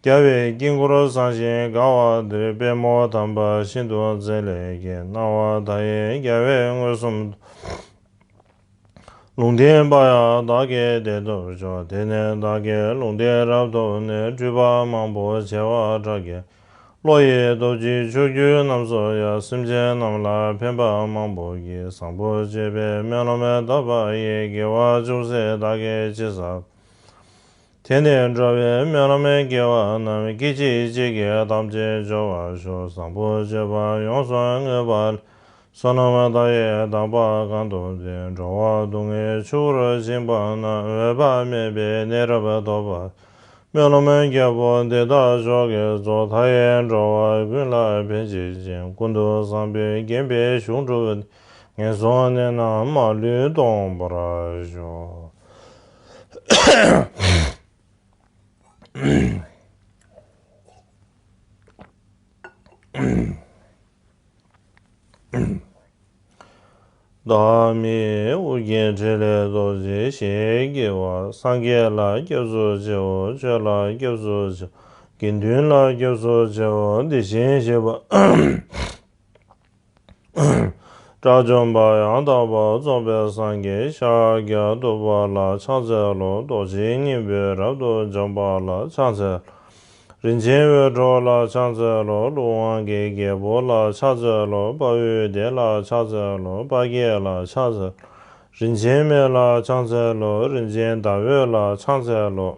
རྒྱལ་བའི་དཀྱིལ་འཁོར་བཟང་ཞིང་དགའ་བ་འདིར། པདྨོ་དམ་པ་ཤིན་ཏུ་མཛེས་ལས་སྐྱེས། སྣང་བ་མཐའ་ཡས་རྒྱལ་བས་མངོན་སུམ་དུ། ལུང་བསྟན་པ་ཡང་བདག་གིས་དེར་ཐོབ་ཤོག། དེ་ནས་བདག་གིས་ལུང་བསྟན་རབ་ཐོབ་ནས། སྤྲུལ་པ་མང་པོ་བྱེ་བ་ཕྲག་བརྒྱ། བློ་ཡི་སྟོབས་ཀྱིས་ཕྱོགས་བཅུ་རྣམས་སུ་ཡང་། སེམས་ཅན་རྣམས་ལ་ཕན་པ་མང་པོ་བགྱིས། བཟང་པོ་སྤྱོད་པའི་སྨོན་ལམ་བཏབ་པ་ཡིས། དགེ་བ་ཅུང་ཟད་བདག་གིས་ཅི་བསགས། དེ་ནས་འགྲོ་བའི་སྨོན་ལམ་དགེ་བ་རྣམས། སྐད་ཅིག་གཅིག་གིས་ཐམས་ཅད་འབྱོར་བར་ཤོག། བཟང་པོ་སྤྱོད་པ་ཡོངས་སུ་བསྔོས་པ་ལས། བསོད་ནམས་མཐའ་ཡས་དག་པ་གང་ཐོབ་སྟེ། འགྲོ་བ་སྡུག་བསྔལ་ཆུ་བོར་ཕྱིན་པ་ན། འོད་དཔག་མེད་པའི་གནས་རབ་ཐོབ་པ། སྨོན་ལམ་རྒྱལ་པོ་འདི་དག་མཆོག་གིས་རྫོགས། མཐའ་ཡས་འགྲོ་བ་ཀུན་ལ་ཕན་བྱེད་ཅིང་། ཀུན་ཏུ་བཟང་པོས་བརྒྱན་པའི་གཞུང་གྲུབ་སྟེ། ངན་སོང་གནས་རྣམས་མ་ལུས་སྟོངས་པར་ཤོག། བདག་མིའི་དབུ་རྒྱན་ཕྲིན་ལས་རྡོ་རྗེ་ཞེས་བགྱི་བ། སངས་རྒྱས་ལ་སྐྱབས་སུ་མཆིའོ། ཆོས་ལ་སྐྱབས་སུ་མཆིའོ། དགེ་འདུན་ལ་སྐྱབས་སུ་མཆིའོ། དེ་བཞིན་གཤེགས་པ་དགྲ་བཅོམ་པ་ཡང་དག་པར་རྫོགས་པའི་སངས་རྒྱས། ཤཱཀྱ་ཐུབ་པ་ལ་ཕྱག་འཚལ་ལོ། རྡོ་རྗེ་སྙིང་པོས་རབ་ཏུ་འཇོམས་པ་ལ་ཕྱག་འཚལ་ལོ། རིན་ཆེན་འོད་འཕྲོ་ལ་ཕྱག་འཚལ་ལོ། ཀླུ་དབང་གི་རྒྱལ་པོ་ལ་ཕྱག་འཚལ་ལོ། དཔའ་བོའི་སྡེ་ལ་ཕྱག་འཚལ་ལོ། དཔའ་བརྒྱད་ལ་ཕྱག་འཚལ་ལོ། རིན་ཆེན་མེ་ལ་ཕྱག་འཚལ་ལོ། རིན་ཆེན་ཟླ་འོད་ལ་ཕྱག་འཚལ་ལོ།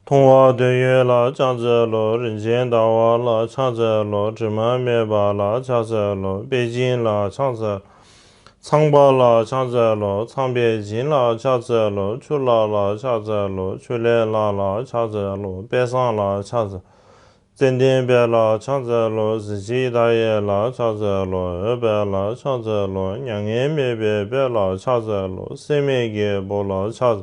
མཐོང་བ་དོན་ཡོད་ལ་ཕྱག་འཚལ་ལོ། རིན་ཆེན་ཟླ་བ་ལ་ཕྱག་འཚལ་ལོ། དྲི་མ་མེད་པ་ལ་ཕྱག་འཚལ་ལོ། དཔལ་སྦྱིན་ལ་ཕྱག་འཚལ། ཚངས་པ་ལ་ཕྱག་འཚལ་ལོ། ཚངས་པས་སྦྱིན་ལ་ཕྱག་འཚལ་ལོ། ཆུ་ལྷ་ལ་ཕྱག་འཚལ་ལོ། ཆུ་ལྷའི་ལྷ་ལ་ཕྱག་འཚལ་ལོ། དཔལ་བཟང་ལ་ཕྱག་འཚལ། ཙན་དན་དཔལ་ལ་ཕྱག་འཚལ་ལོ། གཟི་བརྗིད་མཐའ་ཡས་ལ་ཕྱག་འཚལ་ལོ། འོད་དཔལ་ལ་ཕྱག་འཚལ་ལོ། མྱ་ངན་མེད་པའི་དཔལ་ལ་ཕྱག་འཚལ་ལོ། སྲེད་མེད་ཀྱི་བུ་ལ་ཕྱག་འཚལ།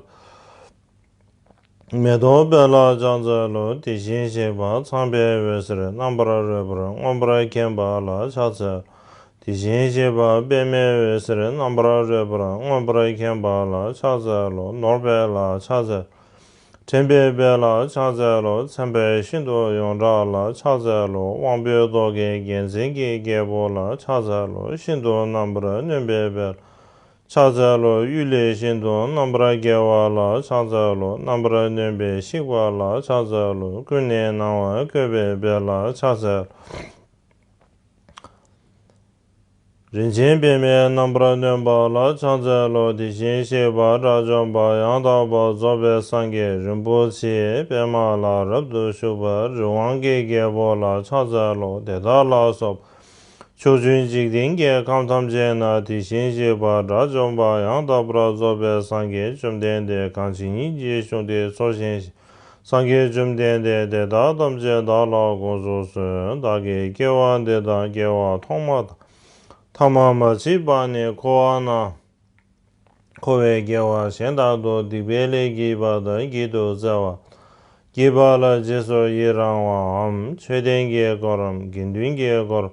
མེ་ཏོག་དཔལ་ལ་ཕྱག་འཚལ་ལོ། དེ་བཞིན་གཤེགས་པ་ཚངས་པའི་འོད་ཟེར་རྣམ་པར་རོལ་པར་མངོན་པར་མཁྱེན་པ་ལ་ཕྱག་འཚལ་ལོ། དེ་བཞིན་གཤེགས་པ་པདྨའི་འོད་ཟེར་རྣམ་པར་རོལ་པར་མངོན་པར་མཁྱེན་པ་ལ་ཕྱག་འཚལ་ལོ། ནོར་དཔལ་ལ་ཕྱག་འཚལ་ལོ། དྲན་པའི་དཔལ་ལ་ཕྱག་འཚལ་ལོ། མཚན་དཔལ་ཤིན་ཏུ་ཡོངས་གྲགས་ལ་ཕྱག་འཚལ་ལོ། དབང་པོའི་ཏོག་གི་རྒྱལ་མཚན་གྱི་རྒྱལ་པོ་ལ་ཕྱག་འཚལ་ལོ། ཤིན་ཏུ་རྣམ་པར་གནོན་པའི་དཔལ་ལ་ཕྱག་འཚལ་ལོ། གཡུལ་ལས་ཤིན་ཏུ་རྣམ་པར་རྒྱལ་བ་ལ་ཕྱག་འཚལ་ལོ། རྣམ་པར་གནོན་པས་གཤེགས་པ་ལ་ཕྱག་འཚལ་ལོ། ཀུན་ནས་སྣང་བ་བཀོད་པའི་དཔལ་ལ་ཕྱག་འཚལ་ལོ། རིན་ཆེན་པདྨའི་རྣམ་པར་གནོན་པ་ལ་ཕྱག་འཚལ་ལོ། དེ་བཞིན་གཤེགས་པ་དགྲ་བཅོམ་པ་ཡང་དག་པར་རྫོགས་པའི་སངས་རྒྱས་རིན་པོ་ཆེ་པདྨ་ལ་རབ་ཏུ་བཞུགས་པ་རི་དབང་གི་རྒྱལ་པོ་ལ་ཕྱག་འཚལ་ལོ། དེ་དག་ལ་སོགས་པ་ཕྱོགས་བཅུའི་འཇིག་རྟེན་གྱི་ཁམས་ཐམས་ཅད་ན་དེ་བཞིན་གཤེགས་པ་དགྲ་བཅོམ་པ་ཡང་དག་པར་རྫོགས་པའི་སངས་རྒྱས་བཅོམ་ལྡན་འདས་གང་ཇི་སྙེད་ཅིག་བཞུགས་ཏེ་འཚོ་ཞིང་གཞེས། སངས་རྒྱས་བཅོམ་ལྡན་འདས་དེ་དག་ཐམས་ཅད་བདག་ལ་དགོངས་སུ་གསོལ། བདག་གིས་སྐྱེ་བ་འདི་དང་སྐྱེ་བ་ཐོག་མ་དང་ཐ་མ་མ་མཆིས་པ་ནས་འཁོར་བ་ན་འཁོར་བའི་སྐྱེ་བ་གཞན་དག་ཏུ་སྡིག་པའི་ལས་བགྱིས་པ་དང་བགྱིད་དུ་སྩལ་བ། བགྱིས་པ་ལ་རྗེས་སུ་ཡི་རང་བའམ། མཆོད་རྟེན་གྱི་དཀོར་རམ། དགེ་འདུན་གྱི་དཀོར།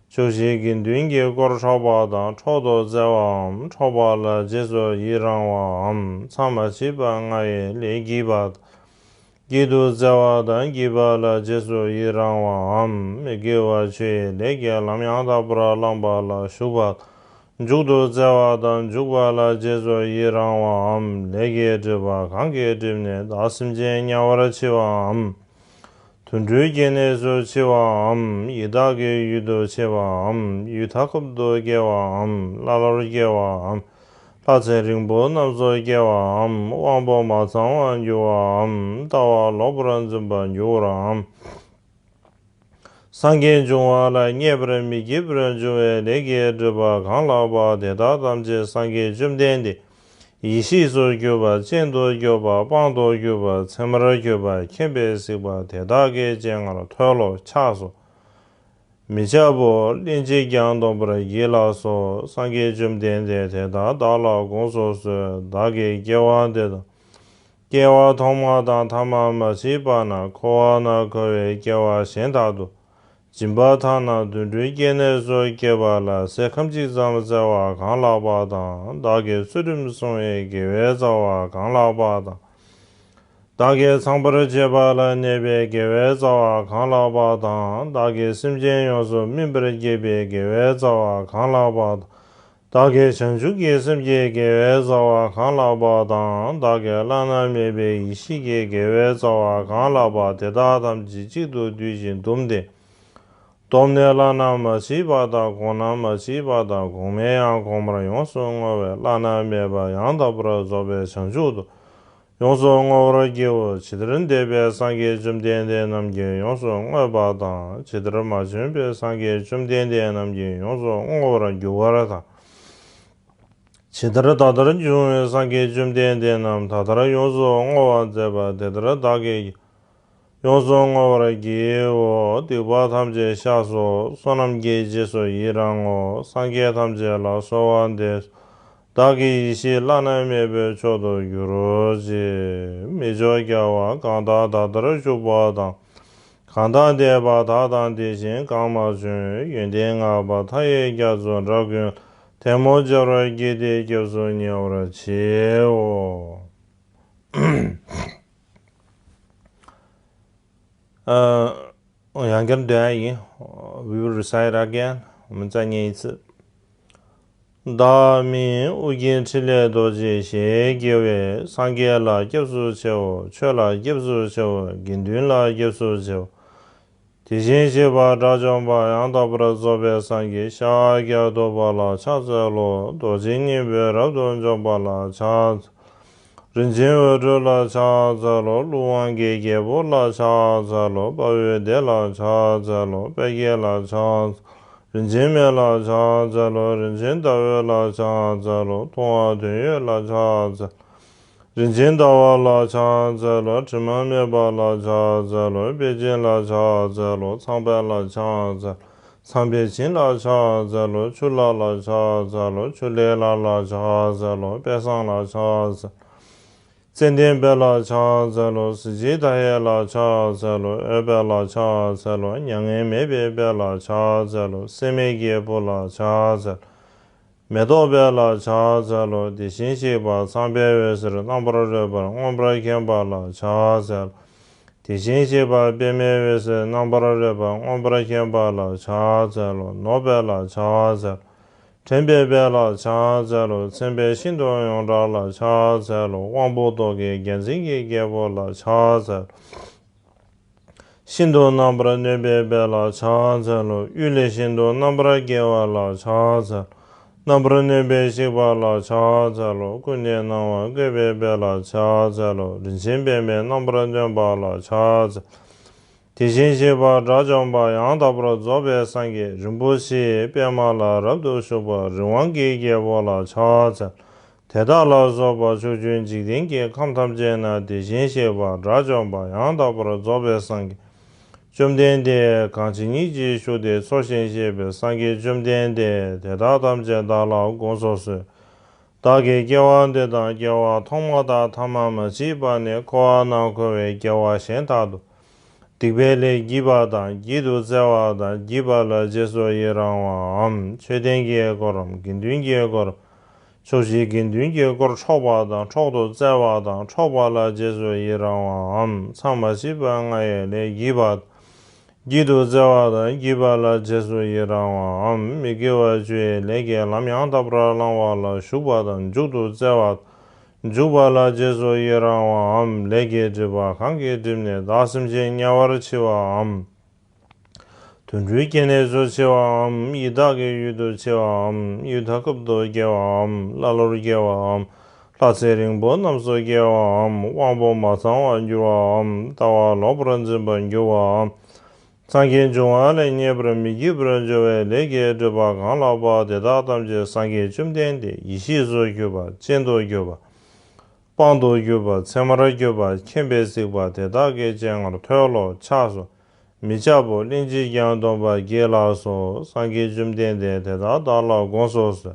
ཕྱོགས་བཞིའི་དགེ་འདུན་གྱི་དཀོར་འཕྲོག་པ་དང་འཕྲོག་ཏུ་སྩལ་བའམ། འཕྲོག་པ་ལ་རྗེས་སུ་ཡི་རང་བའམ། མཚམས་མ་མཆིས་པ་ལྔ་ཡི་ལས་བགྱིས་པ་དང་། བགྱིད་དུ་སྩལ་བ་དང་བགྱིས་པ་ལ་རྗེས་སུ་ཡི་རང་བའམ། མི་དགེ་བ་བཅུ་ཡི་ལས་ཀྱི་ལམ་ཡང་དག་པར་བླངས་པ་ལ་ཞུགས་པ་དང་། འཇུག་ཏུ་སྩལ་བ་དང་འཇུག་པ་ལ་རྗེས་སུ་ཡི་རང་བའམ། ལས་ཀྱི་སྒྲིབ་པ་གང་གིས་བསྒྲིབས་ནས་བདག་སེམས་ཅན་དམྱལ་བར་མཆི་བའམ། དུད་འགྲོའི་སྐྱེ་གནས་སུ་མཆི་བའམ། ཡི་དྭགས་ཀྱི་ཡུལ་དུ་མཆི་བའམ། ཡུལ་མཐའ་འཁོབ་ཏུ་སྐྱེ་བའམ། ཀླ་ཀློར་སྐྱེ་བའམ། ལྷ་ཚེ་རིང་པོ་རྣམས་སུ་སྐྱེ་བའམ། དབང་པོ་མ་ཚང་བར་འགྱུར་བའམ། ལྟ་བ་ལོག་པར་འཛིན་པར་འགྱུར་བའམ། སངས་རྒྱས་འབྱུང་བ་ལ་མཉེས་པར་མི་བགྱིད་པར་འབྱུང་བའི་ལས་ཀྱི་སྒྲིབ་པ་གང་ལགས་པ་དེ་དག་ཐམས་ཅད་སངས་རྒྱས་བཅོམ་ལྡན་འདས་ཡེ་ཤེས་སུ་གྱུར་པ། སྤྱན་དུ་གྱུར་པ། དཔང་དུ་གྱུར་པ། མཚན་མར་གྱུར་པ། མཁྱེན་པས་གཟིགས་པ་དེ་དག་གི་སྤྱན་སྔར་མཐོལ་ལོ། ཕྱག་འཚལ་ལོ། མི་འཆབ་བོ། ལན་གཅིག་ཀྱང་སྡོམ་པར་བགྱིད་ལགས་སོ། སངས་རྒྱས་བཅོམ་ལྡན་འདས་དེ་དག་བདག་ལ་དགོངས་སུ་གསོལ། བདག་གིས་སྐྱེ་བ་འདི་དང་། སྐྱེ་བ་ཐོག་མ་དང་ཐ་མ་མ་མཆིས་པ་ན་འཁོར་བ་ན་འཁོར་བའི་སྐྱེ་བ་གཞན་དག་ཏུ། སྦྱིན་པ་ཐ་ན་དུད་འགྲོའི་སྐྱེ་གནས་སུ་སྐྱེས་པ་ལ་ཟས་ཁམ་གཅིག་ཙམ་སྩལ་བ་གང་ལགས་པ་དང་། བདག་གིས་ཚུལ་ཁྲིམས་བསྲུང་བའི་དགེ་བའི་རྩ་བ་གང་ལགས་པ་དང་། བདག་གིས་ཚངས་པར་སྤྱོད་པ་ལ་གནས་པའི་དགེ་བའི་རྩ་བ་གང་ལགས་པ་དང་། བདག་གིས་སེམས་ཅན་ཡོངས་སུ་སྨིན་པར་བགྱིས་པའི་དགེ་བའི་རྩ་བ་གང་ལགས་པ་དང་། བདག་གིས་བྱང་ཆུབ་ཀྱི་སེམས་ཀྱི་དགེ་བའི་རྩ་བ་གང་ལགས་པ་དང་། བདག་གིས་བླ་ན་མེད་པའི་ཡེ་ཤེས་ཀྱི་དགེ་བའི་རྩ་བ་གང་ལགས་པ་དེ་དག་ཐམས་ཅད་གཅིག་ཏུ་བསྡུས་ཤིང་བཟླུམས་ཏེ། བསྡོམས་ནས་བླ་ན་མ་མཆིས་པ་དང་གོང་ན་མ་མཆིས་པ་དང་གོང་མའི་ཡང་གོང་མར་ཡོངས་སུ་བསྔོ་བས་བླ་ན་མེད་པ་ཡང་དག་པར་རྫོགས་པའི་བྱང་ཆུབ་ཏུ་ཡོངས་སུ་བསྔོ་བར་བགྱིའོ། ཇི་ལྟར་འདས་པའི་སངས་རྒྱས་བཅོམ་ལྡན་འདས་རྣམས་ཀྱིས་ཡོངས་སུ་བསྔོས་པ་དང་། ཇི་ལྟར་མ་བྱོན་པའི་སངས་རྒྱས་བཅོམ་ལྡན་འདས་རྣམས་ཀྱིས་ཡོངས་སུ་བསྔོ་བར་འགྱུར་བ་དང་། ཇི་ལྟར་ད་ལྟར་བྱུང་བའི་སངས་རྒྱས་བཅོམ་ལྡན་འདས་རྣམས་ད་ལྟར་ཡོངས་སུ་བསྔོ་བར་མཛད་པ་དེ་ལྟར་བདག་གིས་ཡོངས་སུ་བསྔོ་བར་བགྱིའོ། སྡིག་པ་ཐམས་ཅད་བཤགས་སོ། བསོད་ནམས་ཀྱི་རྗེས་སུ་ཡི་རང་ངོ་། སངས་རྒྱས་ཐམས་ཅད་ལ་གསོལ་བ་འདེབས་སོ། བདག་གི་ཡེ་ཤེས་བླ་ན་མེད་པའི་མཆོག་ཏུ་གྱུར་ཅིག། མི་མཆོག་རྒྱལ་བ་གང་དག་ད་ལྟར་བཞུགས་པ་དང་། གང་དག་འདས་པ་དག་དང་དེ་བཞིན་གང་མ་བྱོན། ཡོན་ཏན་བསྔགས་པ་མཐའ་ཡས་རྒྱ་མཚོའི་སྒྲ་ཀུན་ལ་ཐལ་མོ་སྦྱར་བར་བགྱིས་ཏེ་སྐྱབས་སུ་ཉེ་བར་མཆིའོ། ཡང་བསྐྱར་འདོན་ཡ་ཡིན། We will recite again. མི་ཚང་ཉན་ཡིན་ཚུལ། བདག་མིང་ཨོ་རྒྱན་འཕྲིན་ལས་རྡོ་རྗེ་ཞེས་བགྱི་བས། སངས་རྒྱས་ལ་སྐྱབས་སུ་མཆིའོ། ཆོས་ལ་སྐྱབས་སུ་མཆིའོ། དགེ་འདུན་ལ་སྐྱབས་སུ་མཆིའོ། དེ་བཞིན་གཤེགས་པ་དགྲ་བཅོམ་པ་ཡང་དག་པར་རྫོགས་པའི་སངས་རྒྱས་ཤཱཀྱ་ཐུབ་པ་ལ་ཕྱག་འཚལ་ལོ། རྡོ་རྗེ་སྙིང་པོས་རབ་ཏུ་འཇོམས་པ་ལ་ཕྱག་འཚལ། རིན་ཆེན་འོད་འཕྲོ་ལ་ཕྱག་འཚལ་ལོ། ཀླུ་དབང་གི་རྒྱལ་པོ་ལ་ཕྱག་འཚལ་ལོ། དཔའ་བོའི་སྡེ་ལ་ཕྱག་འཚལ་ལོ། དཔལ་དགྱེས་ལ་ཕྱག་འཚལ། རིན་ཆེན་མེ་ལ་ཕྱག་འཚལ་ལོ། རིན་ཆེན་ཟླ་འོད་ལ་ཕྱག་འཚལ་ལོ། མཐོང་བ་དོན་ཡོད་ལ་ཕྱག་འཚལ། རིན་ཆེན་ཟླ་བ་ལ་ཕྱག་འཚལ་ལོ། དྲི་མ་མེད་པ་ལ་ཕྱག་འཚལ་ལོ། དཔལ་ཆེན་ལ་ཕྱག་འཚལ་ལོ། ཚངས་པ་ལ་ཕྱག་འཚལ། ཚངས་པས་བྱིན་ལ་ཕྱག་འཚལ་ལོ། ཆུ་ལྷ་ལ་ཕྱག་འཚལ་ལོ། ཆུ་ལྷའི་ལྷ་ལ་ཕྱག་འཚལ་ལོ། དཔལ་བཟང་ལ་ཕྱག་འཚལ། ཙན་དན་དཔལ་ལ་ཕྱག་འཚལ་ལོ། གཟི་བརྗིད་མཐའ་ཡས་ལ་ཕྱག་འཚལ་ལོ། འོད་དཔལ་ལ་ཕྱག་འཚལ་ལོ། མྱ་ངན་མེད་པའི་དཔལ་ལ་ཕྱག་འཚལ་ལོ། སྲེད་མེད་ཀྱི་བུ་ལ་ཕྱག་འཚལ། མེ་ཏོག་དཔལ་ལ་ཕྱག་འཚལ་ལོ། དེ་བཞིན་གཤེགས་པ་ཚངས་པའི་འོད་ཟེར་རྣམ་པར་རོལ་པར་མངོན་པར་མཁྱེན་པ་ལ་ཕྱག་འཚལ་ལོ། དེ་བཞིན་གཤེགས་པ་པདྨའི་འོད་ཟེར་རྣམ་པར་རོལ་པར་མངོན་པར་མཁྱེན་པ་ལ་ཕྱག་འཚལ་ལོ། ནོར་དཔལ་ལ་ཕྱག་འཚལ་ལོ། དྲན་པའི་དཔལ་ལ་ཕྱག་འཚལ་ལོ། མཚན་དཔལ་ཤིན་ཏུ་ཡོངས་གྲགས་ལ་ཕྱག་འཚལ་ལོ། དབང་པོ་ཏོག་གི་རྒྱལ་མཚན་གྱི་རྒྱལ་པོ་ལ་ཕྱག་འཚལ་ལོ། ཤིན་ཏུ་རྣམ་པར་གནོན་པའི་དཔལ་ལ་ཕྱག་འཚལ་ལོ། གཡུལ་ལས་ཤིན་ཏུ་རྣམ་པར་རྒྱལ་བ་ལ་ཕྱག་འཚལ་ལོ། རྣམ་པར་གནོན་པས་གཤེགས་པ་ལ་ཕྱག་འཚལ་ལོ། ཀུན་ནས་སྣང་བ་བཀོད་པའི་དཔལ་ལ་ཕྱག་འཚལ་ལོ། རིན་ཆེན་པདྨས་རྣམ་པར་སྟོན་པ་ལ་ཕྱག་འཚལ་ལོ། དེ་བཞིན་གཤེགས་པ་དགྲ་བཅོམ་པ་ཡང་དག་པར་རྫོགས་པའི་སངས་རྒྱས་རིན་པོ་ཆེའི་པདྨ་ལ་རབ་ཏུ་བཞུགས་པ་རི་དབང་གི་རྒྱལ་པོ་ལ་ཕྱག་འཚལ་ལོ། དེ་དག་ལ་སོགས་པ་ཕྱོགས་བཅུའི་འཇིག་རྟེན་གྱི་ཁམས་ཐམས་ཅད་ན་དེ་བཞིན་གཤེགས་པ་དགྲ་བཅོམ་པ་ཡང་དག་པར་རྫོགས་པའི་སངས་རྒྱས་བཅོམ་ལྡན་འདས་གང་ཇི་སྙེད་ཅིག་བཞུགས་ཏེ་འཚོ་ཞིང་གཞེས་པའི་སངས་རྒྱས་བཅོམ་ལྡན་འདས་དེ་དག་ཐམས་ཅད་བདག་ལ་དགོངས་སུ་གསོལ། བདག་གིས་སྐྱེ་བ་འདི་དང་སྐྱེ་བ་ཐོག་མ་དང་ཐ་མ་མ་མཆིས་པ་ནས་འཁོར་བ་ན་འཁོར་བའི་སྐྱེ་བ་གཞན་དག་ཏུ། སྡིག་པའི་ལས་བགྱིས་པ་དང་བགྱིད་དུ་སྩལ་བ་དང་བགྱིས་པ་ལ་རྗེས་སུ་ཡི་རང་བའམ། མཆོད་རྟེན་གྱི་དཀོར་རམ་དགེ་འདུན་གྱི་དཀོར། ཕྱོགས་བཞིའི་དགེ་འདུན་གྱི་དཀོར་འཕྲོག་པ་དང་འཕྲོག་ཏུ་སྩལ་བ་དང་འཕྲོག་པ་ལ་རྗེས་སུ་ཡི་རང་བའམ། མཚམས་མ་མཆིས་པ་ལྔ་ཡི་ལས་བགྱིས་པ་དང་། བགྱིད་དུ་སྩལ་བ་དང་བགྱིས་པ་ལ་རྗེས་སུ་ཡི་རང་བའམ། མི་དགེ་བ་བཅུ་ཡི་ལས་ཀྱི་ལམ་ཡང་དག་པར་བླང་བ་ལ་ཞུགས་པ་དང་མཇུག་ཏུ་སྩལ་བ་དང་། འཇུག་པ་ལ་རྗེས་སུ་ཡི་རང་བའམ། ལས་ཀྱི་སྒྲིབ་པ་གང་གིས་བསྒྲིབས་ནས་བདག་སེམས་ཅན་དམྱལ་བར་མཆི་བའམ། དུད་འགྲོའི་སྐྱེ་གནས་སུ་མཆི་བའམ། ཡི་དྭགས་ཀྱི་ཡུལ་དུ་མཆི་བའམ། ཡུལ་ད་གབ་ཏུ་སྐྱེ་བའམ། ཀླ་ཀློར་སྐྱེ་བའམ། ལྷ་ཚེ་རིང་པོ་རྣམས་སུ་སྐྱེ་བའམ། དབང་པོ་མ་ཚང་བར་འགྱུར་བའམ། ལྟ་བ་ལོག་པར་འཛིན་པར་འགྱུར་བའམ། སངས་རྒྱས་འབྱུང་བ་ལ་མཉེས་པར་མི་བགྱིད་པར་འགྱུར་བའི་ལས་ཀྱི་སྒྲིབ་པ་གང་ལགས་པ་དེ་དག་ཐམས་ཅད་སངས་རྒྱས་བཅོམ་ལྡན་འདས་ཡེ་ཤེས་སུ་གྱུར་པ། སྤྱན་དུ་གྱུར་པ། དཔང་དུ་གྱུར་པ། ཚད་མར་གྱུར་པ། མཁྱེན་པས་གཟིགས་པ་དེ་དག་གི་སྤྱན་སྔར་མཐོལ་ལོ། ཕྱག་སོ། མི་ཆགས་པོ། ལྷན་ཅིག་ཀྱང་སྡོམ་པར་བགྱིད་ལགས་སོ། སངས་རྒྱས་བཅོམ་ལྡན་འདས་དེ་དག་བདག་ལ་དགོངས་སུ་གསོལ།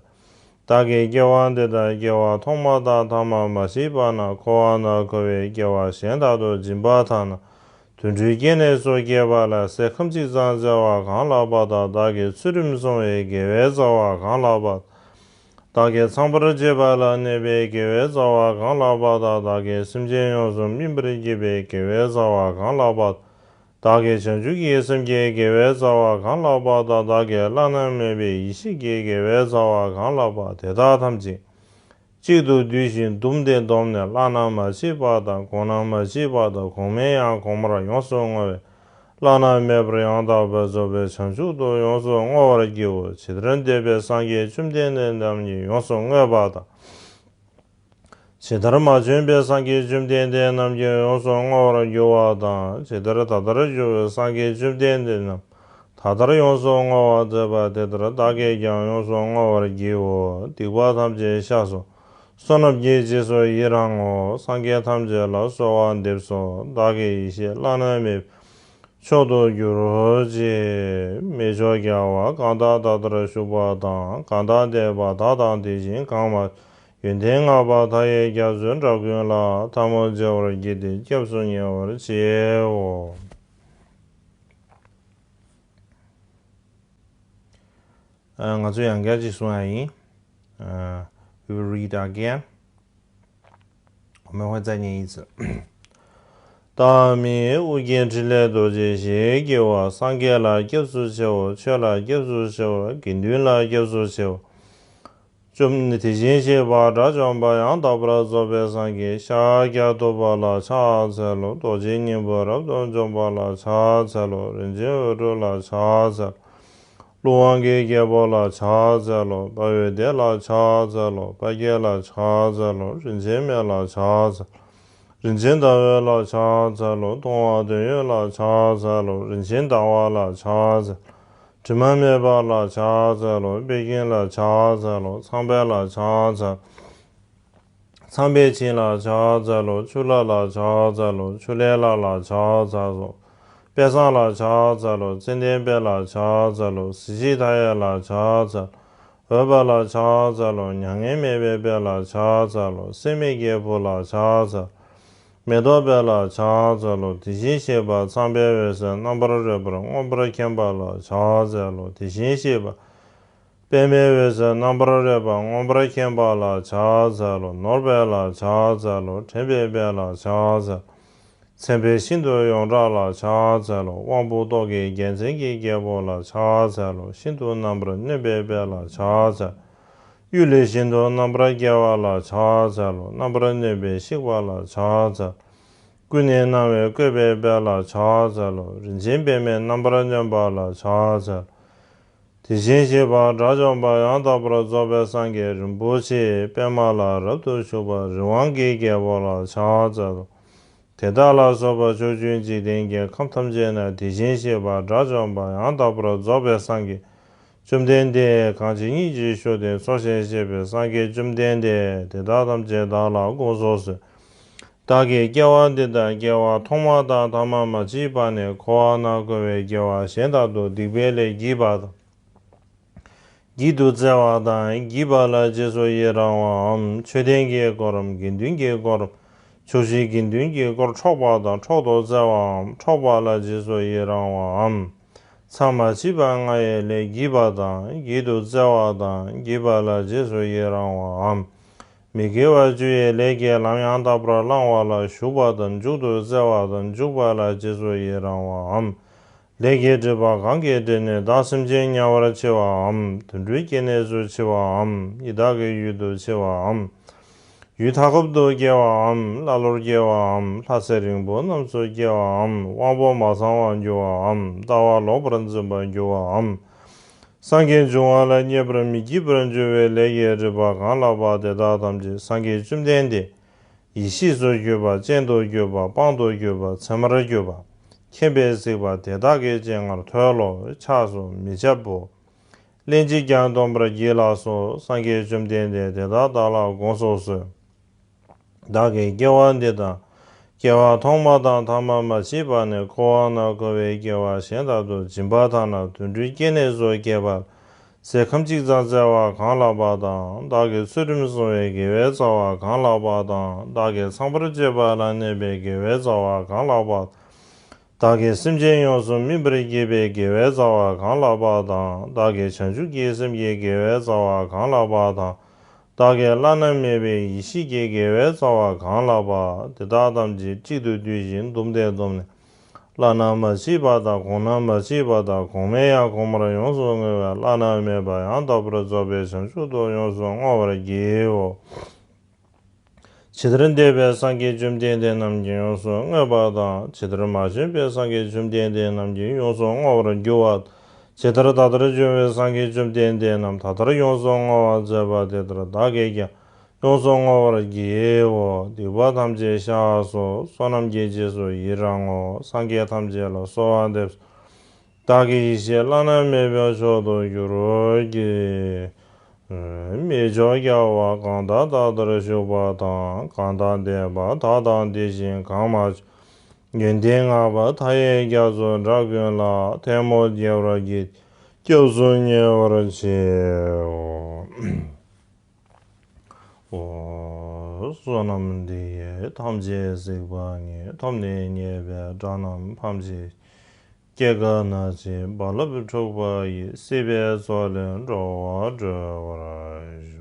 བདག་གིས་སྐྱེ་བ་འདི་དང་སྐྱེ་བ་ཐོག་མ་དང་ཐ་མ་མ་མཆིས་པ་ན་འཁོར་བ་ན་འཁོར་བའི་སྐྱེ་བ་གཞན་དག་ཏུ་སྦྱིན་པ་དག་ན། དུད་འགྲོའི་སྐྱེ་གནས་སུ་སྐྱེས་པ་ལ་ཟས་ཁམ་གཅིག་ཙམ་སྩལ་བ་གང་ལགས་པ་དང་། བདག་གིས་ཚུལ་ཁྲིམས་བསྲུང་བའི་དགེ་བའི་རྩ་བ་གང་ལགས་པ། བདག་གིས་ཚངས་པར་སྤྱོད་པ་ལ་གནོད་པའི་དགེ་བའི་རྩ་བ་གང་ལགས་པ་དང་། བདག་གིས་སེམས་ཅན་ཡོངས་སུ་སྨིན་པར་བགྱིས་པའི་དགེ་བའི་རྩ་བ་གང་ལགས་པ། བདག་གིས་བྱང་ཆུབ་ཀྱི་སེམས་ཀྱི་དགེ་བའི་རྩ་བ་གང་ལགས་པ་དང་། བདག་གིས་བླ་ན་མེད་པའི་ཡེ་ཤེས་ཀྱི་དགེ་བའི་རྩ་བ་གང་ལགས་པ་དེ་དག་ཐམས་ཅད་གཅིག་ཏུ་བསྡུས་ཤིང་བཟླུམས་ཏེ་བསྡོམས་ནས་བླ་ན་མ་མཆིས་པ་དང་གོང་ན་མ་མཆིས་པ་དང་གོང་མའི་ཡང་གོང་མར་ཡོངས་སུ་བསྔོ་བས་བླ་ན་མེད་པར་ཡང་དག་པར་རྫོགས་པའི་བྱང་ཆུབ་ཏུ་ཡོངས་སུ་བསྔོ་བར་བགྱིའོ། ཇི་ལྟར་འདས་པའི་སངས་རྒྱས་བཅོམ་ལྡན་འདས་རྣམས་ཀྱིས་ཡོངས་སུ་བསྔོས་པ་དང་། ཇི་ལྟར་མ་བྱོན་པའི་སངས་རྒྱས་བཅོམ་ལྡན་འདས་རྣམས་ཀྱིས་ཡོངས་སུ་བསྔོ་བར་འགྱུར་བ་དང་། ཇི་ལྟར་ད་ལྟར་བྱོན་པའི་སངས་རྒྱས་བཅོམ་ལྡན་འདས་རྣམས་ད་ལྟར་ཡོངས་སུ་བསྔོ་བར་མཛད་པ་དེ་ལྟར་བདག་གིས་ཀྱང་ཡོངས་སུ་བསྔོ་བར་བགྱིའོ། སྡིག་པ་ཐམས་ཅད་བཤགས་སོ། བསོད་ནམས་ཀྱི་རྗེས་སུ་ཡི་རང་ངོ་། སངས་རྒྱས་ཐམས་ཅད་ལ་གསོལ་བ་འདེབས་སོ། བདག་གི་ཡེ་ཤེས་བླ་ན་མེད་མཆོག་ཏུ་གྱུར་ཅིག། མི་མཆོག་རྒྱལ་བ་གང་དག་ད་ལྟར་བཞུགས་པ་དང་། གང་དག་འདས་པ་དག་དང་དེ་བཞིན་གང་མ་ཡོན་ཏན་བསྔགས་པ་མཐའ་ཡས་རྒྱ་མཚོའི་འགྲམ་ཀུན་ལ། ཐལ་མོ་སྦྱར་བར་བགྱིས་ཏེ་སྐྱབས་སུ་ཉེ་བར་མཆིའོ། ཨ། ང་ཚོ་ཡང་བསྐྱར་ཅིག་གསུང་ཡ་ཡིན། ཨ། We will read again. 我们会再念一次。 བདག་མིའི་ཨོ་རྒྱན་ཕྲིན་ལས་རྡོ་རྗེ་ཞེས་བགྱི་བ། སངས་རྒྱས་ལ་སྐྱབས་སུ་མཆིའོ། ཆོས་ལ་སྐྱབས་སུ་མཆིའོ། དགེ་འདུན་ལ་སྐྱབས་སུ་མཆིའོ། བཅོམ་དེ་བཞིན་གཤེགས་པ་དགྲ་བཅོམ་པ་ཡང་དག་པར་རྫོགས་པའི་སངས་རྒྱས་ཤཱཀྱ་ཐུབ་པ་ལ་ཕྱག་འཚལ་ལོ། རྡོ་རྗེ་སྙིང་པོ་རབ་ཏུ་འཇོམས་པ་ལ་ཕྱག་འཚལ་ལོ། རིན་ཆེན་འོད་འཕྲོ་ལ་ཕྱག་འཚལ་ལོ། ཀླུ་དབང་གི་རྒྱལ་པོ་ལ་ཕྱག་འཚལ་ལོ། དཔའ་བོའི་སྡེ་ལ་ཕྱག་འཚལ་ལོ། དཔལ་དགྱེས་ལ་ཕྱག་འཚལ་ལོ། རིན་ཆེན་མེ་ལ་ཕྱག་འཚལ་ལོ། རིན་ཆེན་ཟླ་འོད་ལ་ཕྱག་འཚལ་ལོ། མཐོང་བ་དོན་ཡོད་ལ་ཕྱག་འཚལ་ལོ། རིན་ཆེན་ཟླ་བ་ལ་ཕྱག་འཚལ་ལོ། དྲི་མ་མེད་པ་ལ་ཕྱག་འཚལ་ལོ། པད་སྐྱེམས་ལ་ཕྱག་འཚལ་ལོ། ཚངས་པའི་ལ་ཕྱག་འཚལ་ཚངས་པའི་བྱིན་ལ་ཕྱག་འཚལ་ལོ། ཆུ་ལྷ་ལ་ཕྱག་འཚལ་ལོ། ཆུ་ལྷའི་ལྷ་ལ་ཕྱག་འཚལ་ལོ། དཔལ་བཟང་ལ་ཕྱག་འཚལ་ལོ། ཙན་དན་དཔལ་ལ་ཕྱག་འཚལ་ལོ། གཟི་བརྗིད་མཐའ་ཡས་ལ་ཕྱག་འཚལ་ལོ། འོད་དཔལ་ལ་ཕྱག་འཚལ་ལོ། མྱ་ངན་མེད་པའི་དཔལ་ལ་ཕྱག་འཚལ་ལོ། སྲེད་མེད་ཀྱི་བུ་ལ་ཕྱག་འཚལ་ལོ། མེ་ཏོག་དཔལ་ལ་ཕྱག་འཚལ་ལོ། དེ་བཞིན་གཤེགས་པ་ཚངས་པའི་འོད་ཟེར་རྣམ་པར་རོལ་པར་མངོན་པར་མཁྱེན་པ་ལ་ཕྱག་འཚལ་ལོ། དེ་བཞིན་གཤེགས་པ་པདྨའི་འོད་ཟེར་རྣམ་པར་རོལ་པ་མངོན་པར་མཁྱེན་པ་ལ་ཕྱག་འཚལ་ལོ། ནོར་དཔལ་ལ་ཕྱག་འཚལ་ལོ། དྲན་པའི་དཔལ་ལ་ཕྱག་འཚལ་ལོ། མཚན་དཔལ་ཤིན་ཏུ་ཡོངས་གྲགས་ལ་ཕྱག་འཚལ་ལོ། དབང་པོ་ཏོག་གི་རྒྱལ་མཚན་གྱི་རྒྱལ་པོ་ལ་ཕྱག་འཚལ་ལོ། ཤིན་ཏུ་རྣམ་པར་གནོན་པའི་དཔལ་ལ་ཕྱག་འཚལ་ལོ། གཡུལ་ལས་ཤིན་ཏུ་རྣམ་པར་རྒྱལ་བ་ལ་ཕྱག་འཚལ་ལོ། རྣམ་པར་གནོན་པས་གཤེགས་པ་ལ་ཕྱག་འཚལ་ལོ། ཀུན་ནས་སྣང་བའི་བཀོད་པའི་དཔལ་ལ་ཕྱག་འཚལ་ལོ། རིན་ཆེན་པདྨས་རྣམ་པར་གནོན་པ་ལ་ཕྱག་འཚལ་ལོ། དེ་བཞིན་གཤེགས་པ་དགྲ་བཅོམ་པ་ཡང་དག་པར་རྫོགས་པའི་སངས་རྒྱས་རིན་པོ་ཆེའི་པདྨ་ལ་རབ་ཏུ་བཞུགས་པ་རི་དབང་གི་རྒྱལ་པོ་ལ་ཕྱག་འཚལ་ལོ། དེ་དག་ལ་སོགས་པ་ཕྱོགས་བཅུའི་འཇིག་རྟེན་གྱི་ཁམས་ཐམས་ཅད་ན་དེ་བཞིན་གཤེགས་པ་དགྲ་བཅོམ་པ་ཡང་དག་པར་རྫོགས་པའི་སངས་རྒྱས་བཅོམ་ལྡན་འདས་གང་ཇི་སྙེད་ཅིག་བཞུགས་ཏེ་འཚོ་ཞིང་གཞེས་པའི་སངས་རྒྱས་བཅོམ་ལྡན་འདས་དེ་དག་ཐམས་ཅད་བདག་ལ་དགོངས་སུ་གསོལ། བདག་གིས་སྐྱེ་བ་འདི་དང་སྐྱེ་བ་ཐོག་མ་དང་ཐ་མ་མ་མཆིས་པ་ནས་འཁོར་བ་ན་འཁོར་བའི་སྐྱེ་བ་གཞན་དག་ཏུ་སྡིག་པའི་ལས་བགྱིས་པ་དང་། བགྱིད་དུ་སྩལ་བ་དང་བགྱིས་པ་ལ་རྗེས་སུ་ཡི་རང་བའམ། མཆོད་རྟེན་གྱི་དཀོར་རམ། དགེ་འདུན་གྱི་དཀོར་རམ། ཕྱོགས་བཞིའི་དགེ་འདུན་གྱི་དཀོར་འཕྲོག་པ་དང་འཕྲོག་ཏུ་སྩལ་བའམ། འཕྲོག་པ་ལ་རྗེས་སུ་ཡི་རང་བའམ། མཚམས་མ་མཆིས་པ་ལྔ་ཡི་ལས་བགྱིས་པ་དང་། བགྱིད་དུ་སྩལ་བ་དང་། བགྱིས་པ་ལ་རྗེས་སུ་ཡི་རང་བའམ། མི་དགེ་བ་བཅུ་ཡི་ལས་ཀྱི་ལམ་ཡང་དག་པར་བླང་བ་ལ་ཞུགས་པ་དང་། འཇུག་ཏུ་སྩལ་བ་དང་། འཇུག་པ་ལ་རྗེས་སུ་ཡི་རང་བའམ། ལས་ཀྱི་སྒྲིབ་པ་གང་གིས་བསྒྲིབས་ནས་བདག་སེམས་ཅན་དམྱལ་བར་མཆི་བའམ། དུད་འགྲོའི་སྐྱེ་གནས་སུ་མཆི་བའམ། ཡི་དྭགས་ཀྱི་ཡུལ་དུ་མཆི་བའམ། ཡུལ་མཐའ་འཁོབ་ཏུ་སྐྱེ་བའམ། ཀླ་ཀློར་སྐྱེ་བའམ། ལྷ་ཚེ་རིང་པོ་རྣམས་སུ་སྐྱེ་བའམ། དབང་པོ་མ་ཚང་བར་འགྱུར་བའམ། ལྟ་བ་ལོག་པར་འཛིན་པར་འགྱུར་བའམ། སངས་རྒྱས་འབྱུང་བ་ལ་མཉེས་པར་མི་བགྱིད་པར་འགྱུར་བའི་ལས་ཀྱི་སྒྲིབ་པ་གང་ལགས་པ་དེ་དག་ཐམས་ཅད་སངས་རྒྱས་བཅོམ་ལྡན་འདས་ཡེ་ཤེས་སུ་གྱུར་པ། སྤྱན་དུ་གྱུར་པ། དཔང་དུ་གྱུར་པ། ཚད་མར་གྱུར་པ། མཁྱེན་པས་གཟིགས་པ་དེ་དག་གི་སྤྱན་སྔར་མཐོལ་ལོ། ཕྱག་སོ་མི་ཁྱབ་བོ། ལན་ཅིག་ཀྱང་སྡོམ་པར་བགྱིད་ལགས་སོ། སངས་རྒྱས་བཅོམ་ལྡན་འདས་དེ་དག་བདག་ལ་དགོངས་སུ་གསོལ། བདག་གིས་སྐྱེ་བ་འདི་དང་། སྐྱེ་བ་ཐོག་མ་དང་ཐ་མ་མ་མཆིས་པ་ནས་འཁོར་བ་ན་འཁོར་བའི་སྐྱེ་བ་གཞན་དག་ཏུ་སྦྱིན་པ་དང་ན་དུད་འགྲོའི་སྐྱེ་གནས་སུ་སྐྱེས་པ། ཟས་ཁམ་གཅིག་ཙམ་སྩལ་བ་གང་ལགས་པ་དང་། བདག་གིས་ཚུལ་ཁྲིམས་བསྲུང་བའི་དགེ་བའི་རྩ་བ་གང་ལགས་པ་དང་། བདག་གིས་ཚངས་པར་སྤྱོད་པ་ལ་གནས་པའི་དགེ་བའི་རྩ་བ་གང་ལགས་པ། བདག་གིས་སེམས་ཅན་ཡོངས་སུ་སྨིན་པར་བགྱིས་པའི་དགེ་བའི་རྩ་བ་གང་ལགས་པ་དང་། བདག་གིས་བྱང་ཆུབ་ཀྱི་སེམས་ཀྱི་དགེ་བའི་རྩ་བ་གང་ལགས་པ་དང་། བདག་གིས་བླ་ན་མེད་པའི་ཡེ་ཤེས་ཀྱི་དགེ་བའི་རྩ་བ་གང་ལགས་པ། དེ་དག་ཐམས་ཅད་གཅིག་ཏུ་བསྡུས་ཤིང་བཟླུམས་ཏེ་བསྡོམས་ནས། བླ་ན་མ་མཆིས་པ་དང་། གོང་ན་མ་མཆིས་པ་དང་། གོང་མའི་ཡང་གོང་མར་ཡོངས་སུ་བསྔོས་པའི་བླ་ན་མེད་པ་ཡང་དག་པར་རྫོགས་པའི་བྱང་ཆུབ་ཏུ་ཡོངས་སུ་བསྔོ་བར་བགྱིའོ། ཇི་ལྟར་འདས་པའི་སངས་རྒྱས་བཅོམ་ལྡན་འདས་རྣམས་ཀྱིས་ཡོངས་སུ་བསྔོས་པ་དང་། ཇི་ལྟར་མ་བྱོན་པའི་སངས་རྒྱས་བཅོམ་ལྡན་འདས་རྣམས་ཀྱིས་ཡོངས་སུ་བསྔོ་བར་འགྱུར་བ། ཇི་ལྟར་ད་ལྟར་བྱོན་པའི་སངས་རྒྱས་བཅོམ་ལྡན་འདས་རྣམས་ད་ལྟར་ཡོངས་སུ་བསྔོ་བར་མཛད་པ་དེ་ལྟར་བདག་གིས་ཀྱང་ཡོངས་སུ་བསྔོ་བར་བགྱིའོ། སྡིག་པ་ཐམས་ཅད་བཤགས་སོ། བསོད་ནམས་ཀྱི་རྗེས་སུ་ཡི་རང་ངོ་། སངས་རྒྱས་ཐམས་ཅད་ལ་གསོལ་བ་འདེབས་སོ། བདག་གི་ཡེ་ཤེས་བླ་ན་མེད་པའི་མཆོག་ཏུ་གྱུར་ཅིག། མི་མཆོག་རྒྱལ་བ་གང་དག་ད་ལྟར་བཞུགས་པ་དང་། གང་དག་འདས་པ་དག་དང་དེ་བཞིན་གང་མ་བྱོན། ཡོན་ཏན་བསྔགས་པ་མཐའ་ཡས་རྒྱ་མཚོའི་སྒྲ་ཀུན་ལ། ཐལ་མོ་སྦྱར་བར་བགྱིས་ཏེ་སྐྱབས་སུ་ཉེ་བར་མཆིའོ། ཨོ། བསོད་ནམས་འདི་ཡིས་ཐམས་ཅད་གཟིགས་པ་ཉིད། ཐོབ་ནས་ཉེས་པའི་དགྲ་རྣམས་ཕམ་བྱས། སྐྱེ་རྒ་ན་འཆིའི་རྦ་རླབས་འཁྲུགས་པ་ཡི། སྲིད་པའི་མཚོ་ལས་འགྲོ་བ་སྒྲོལ་བར་ཤོག།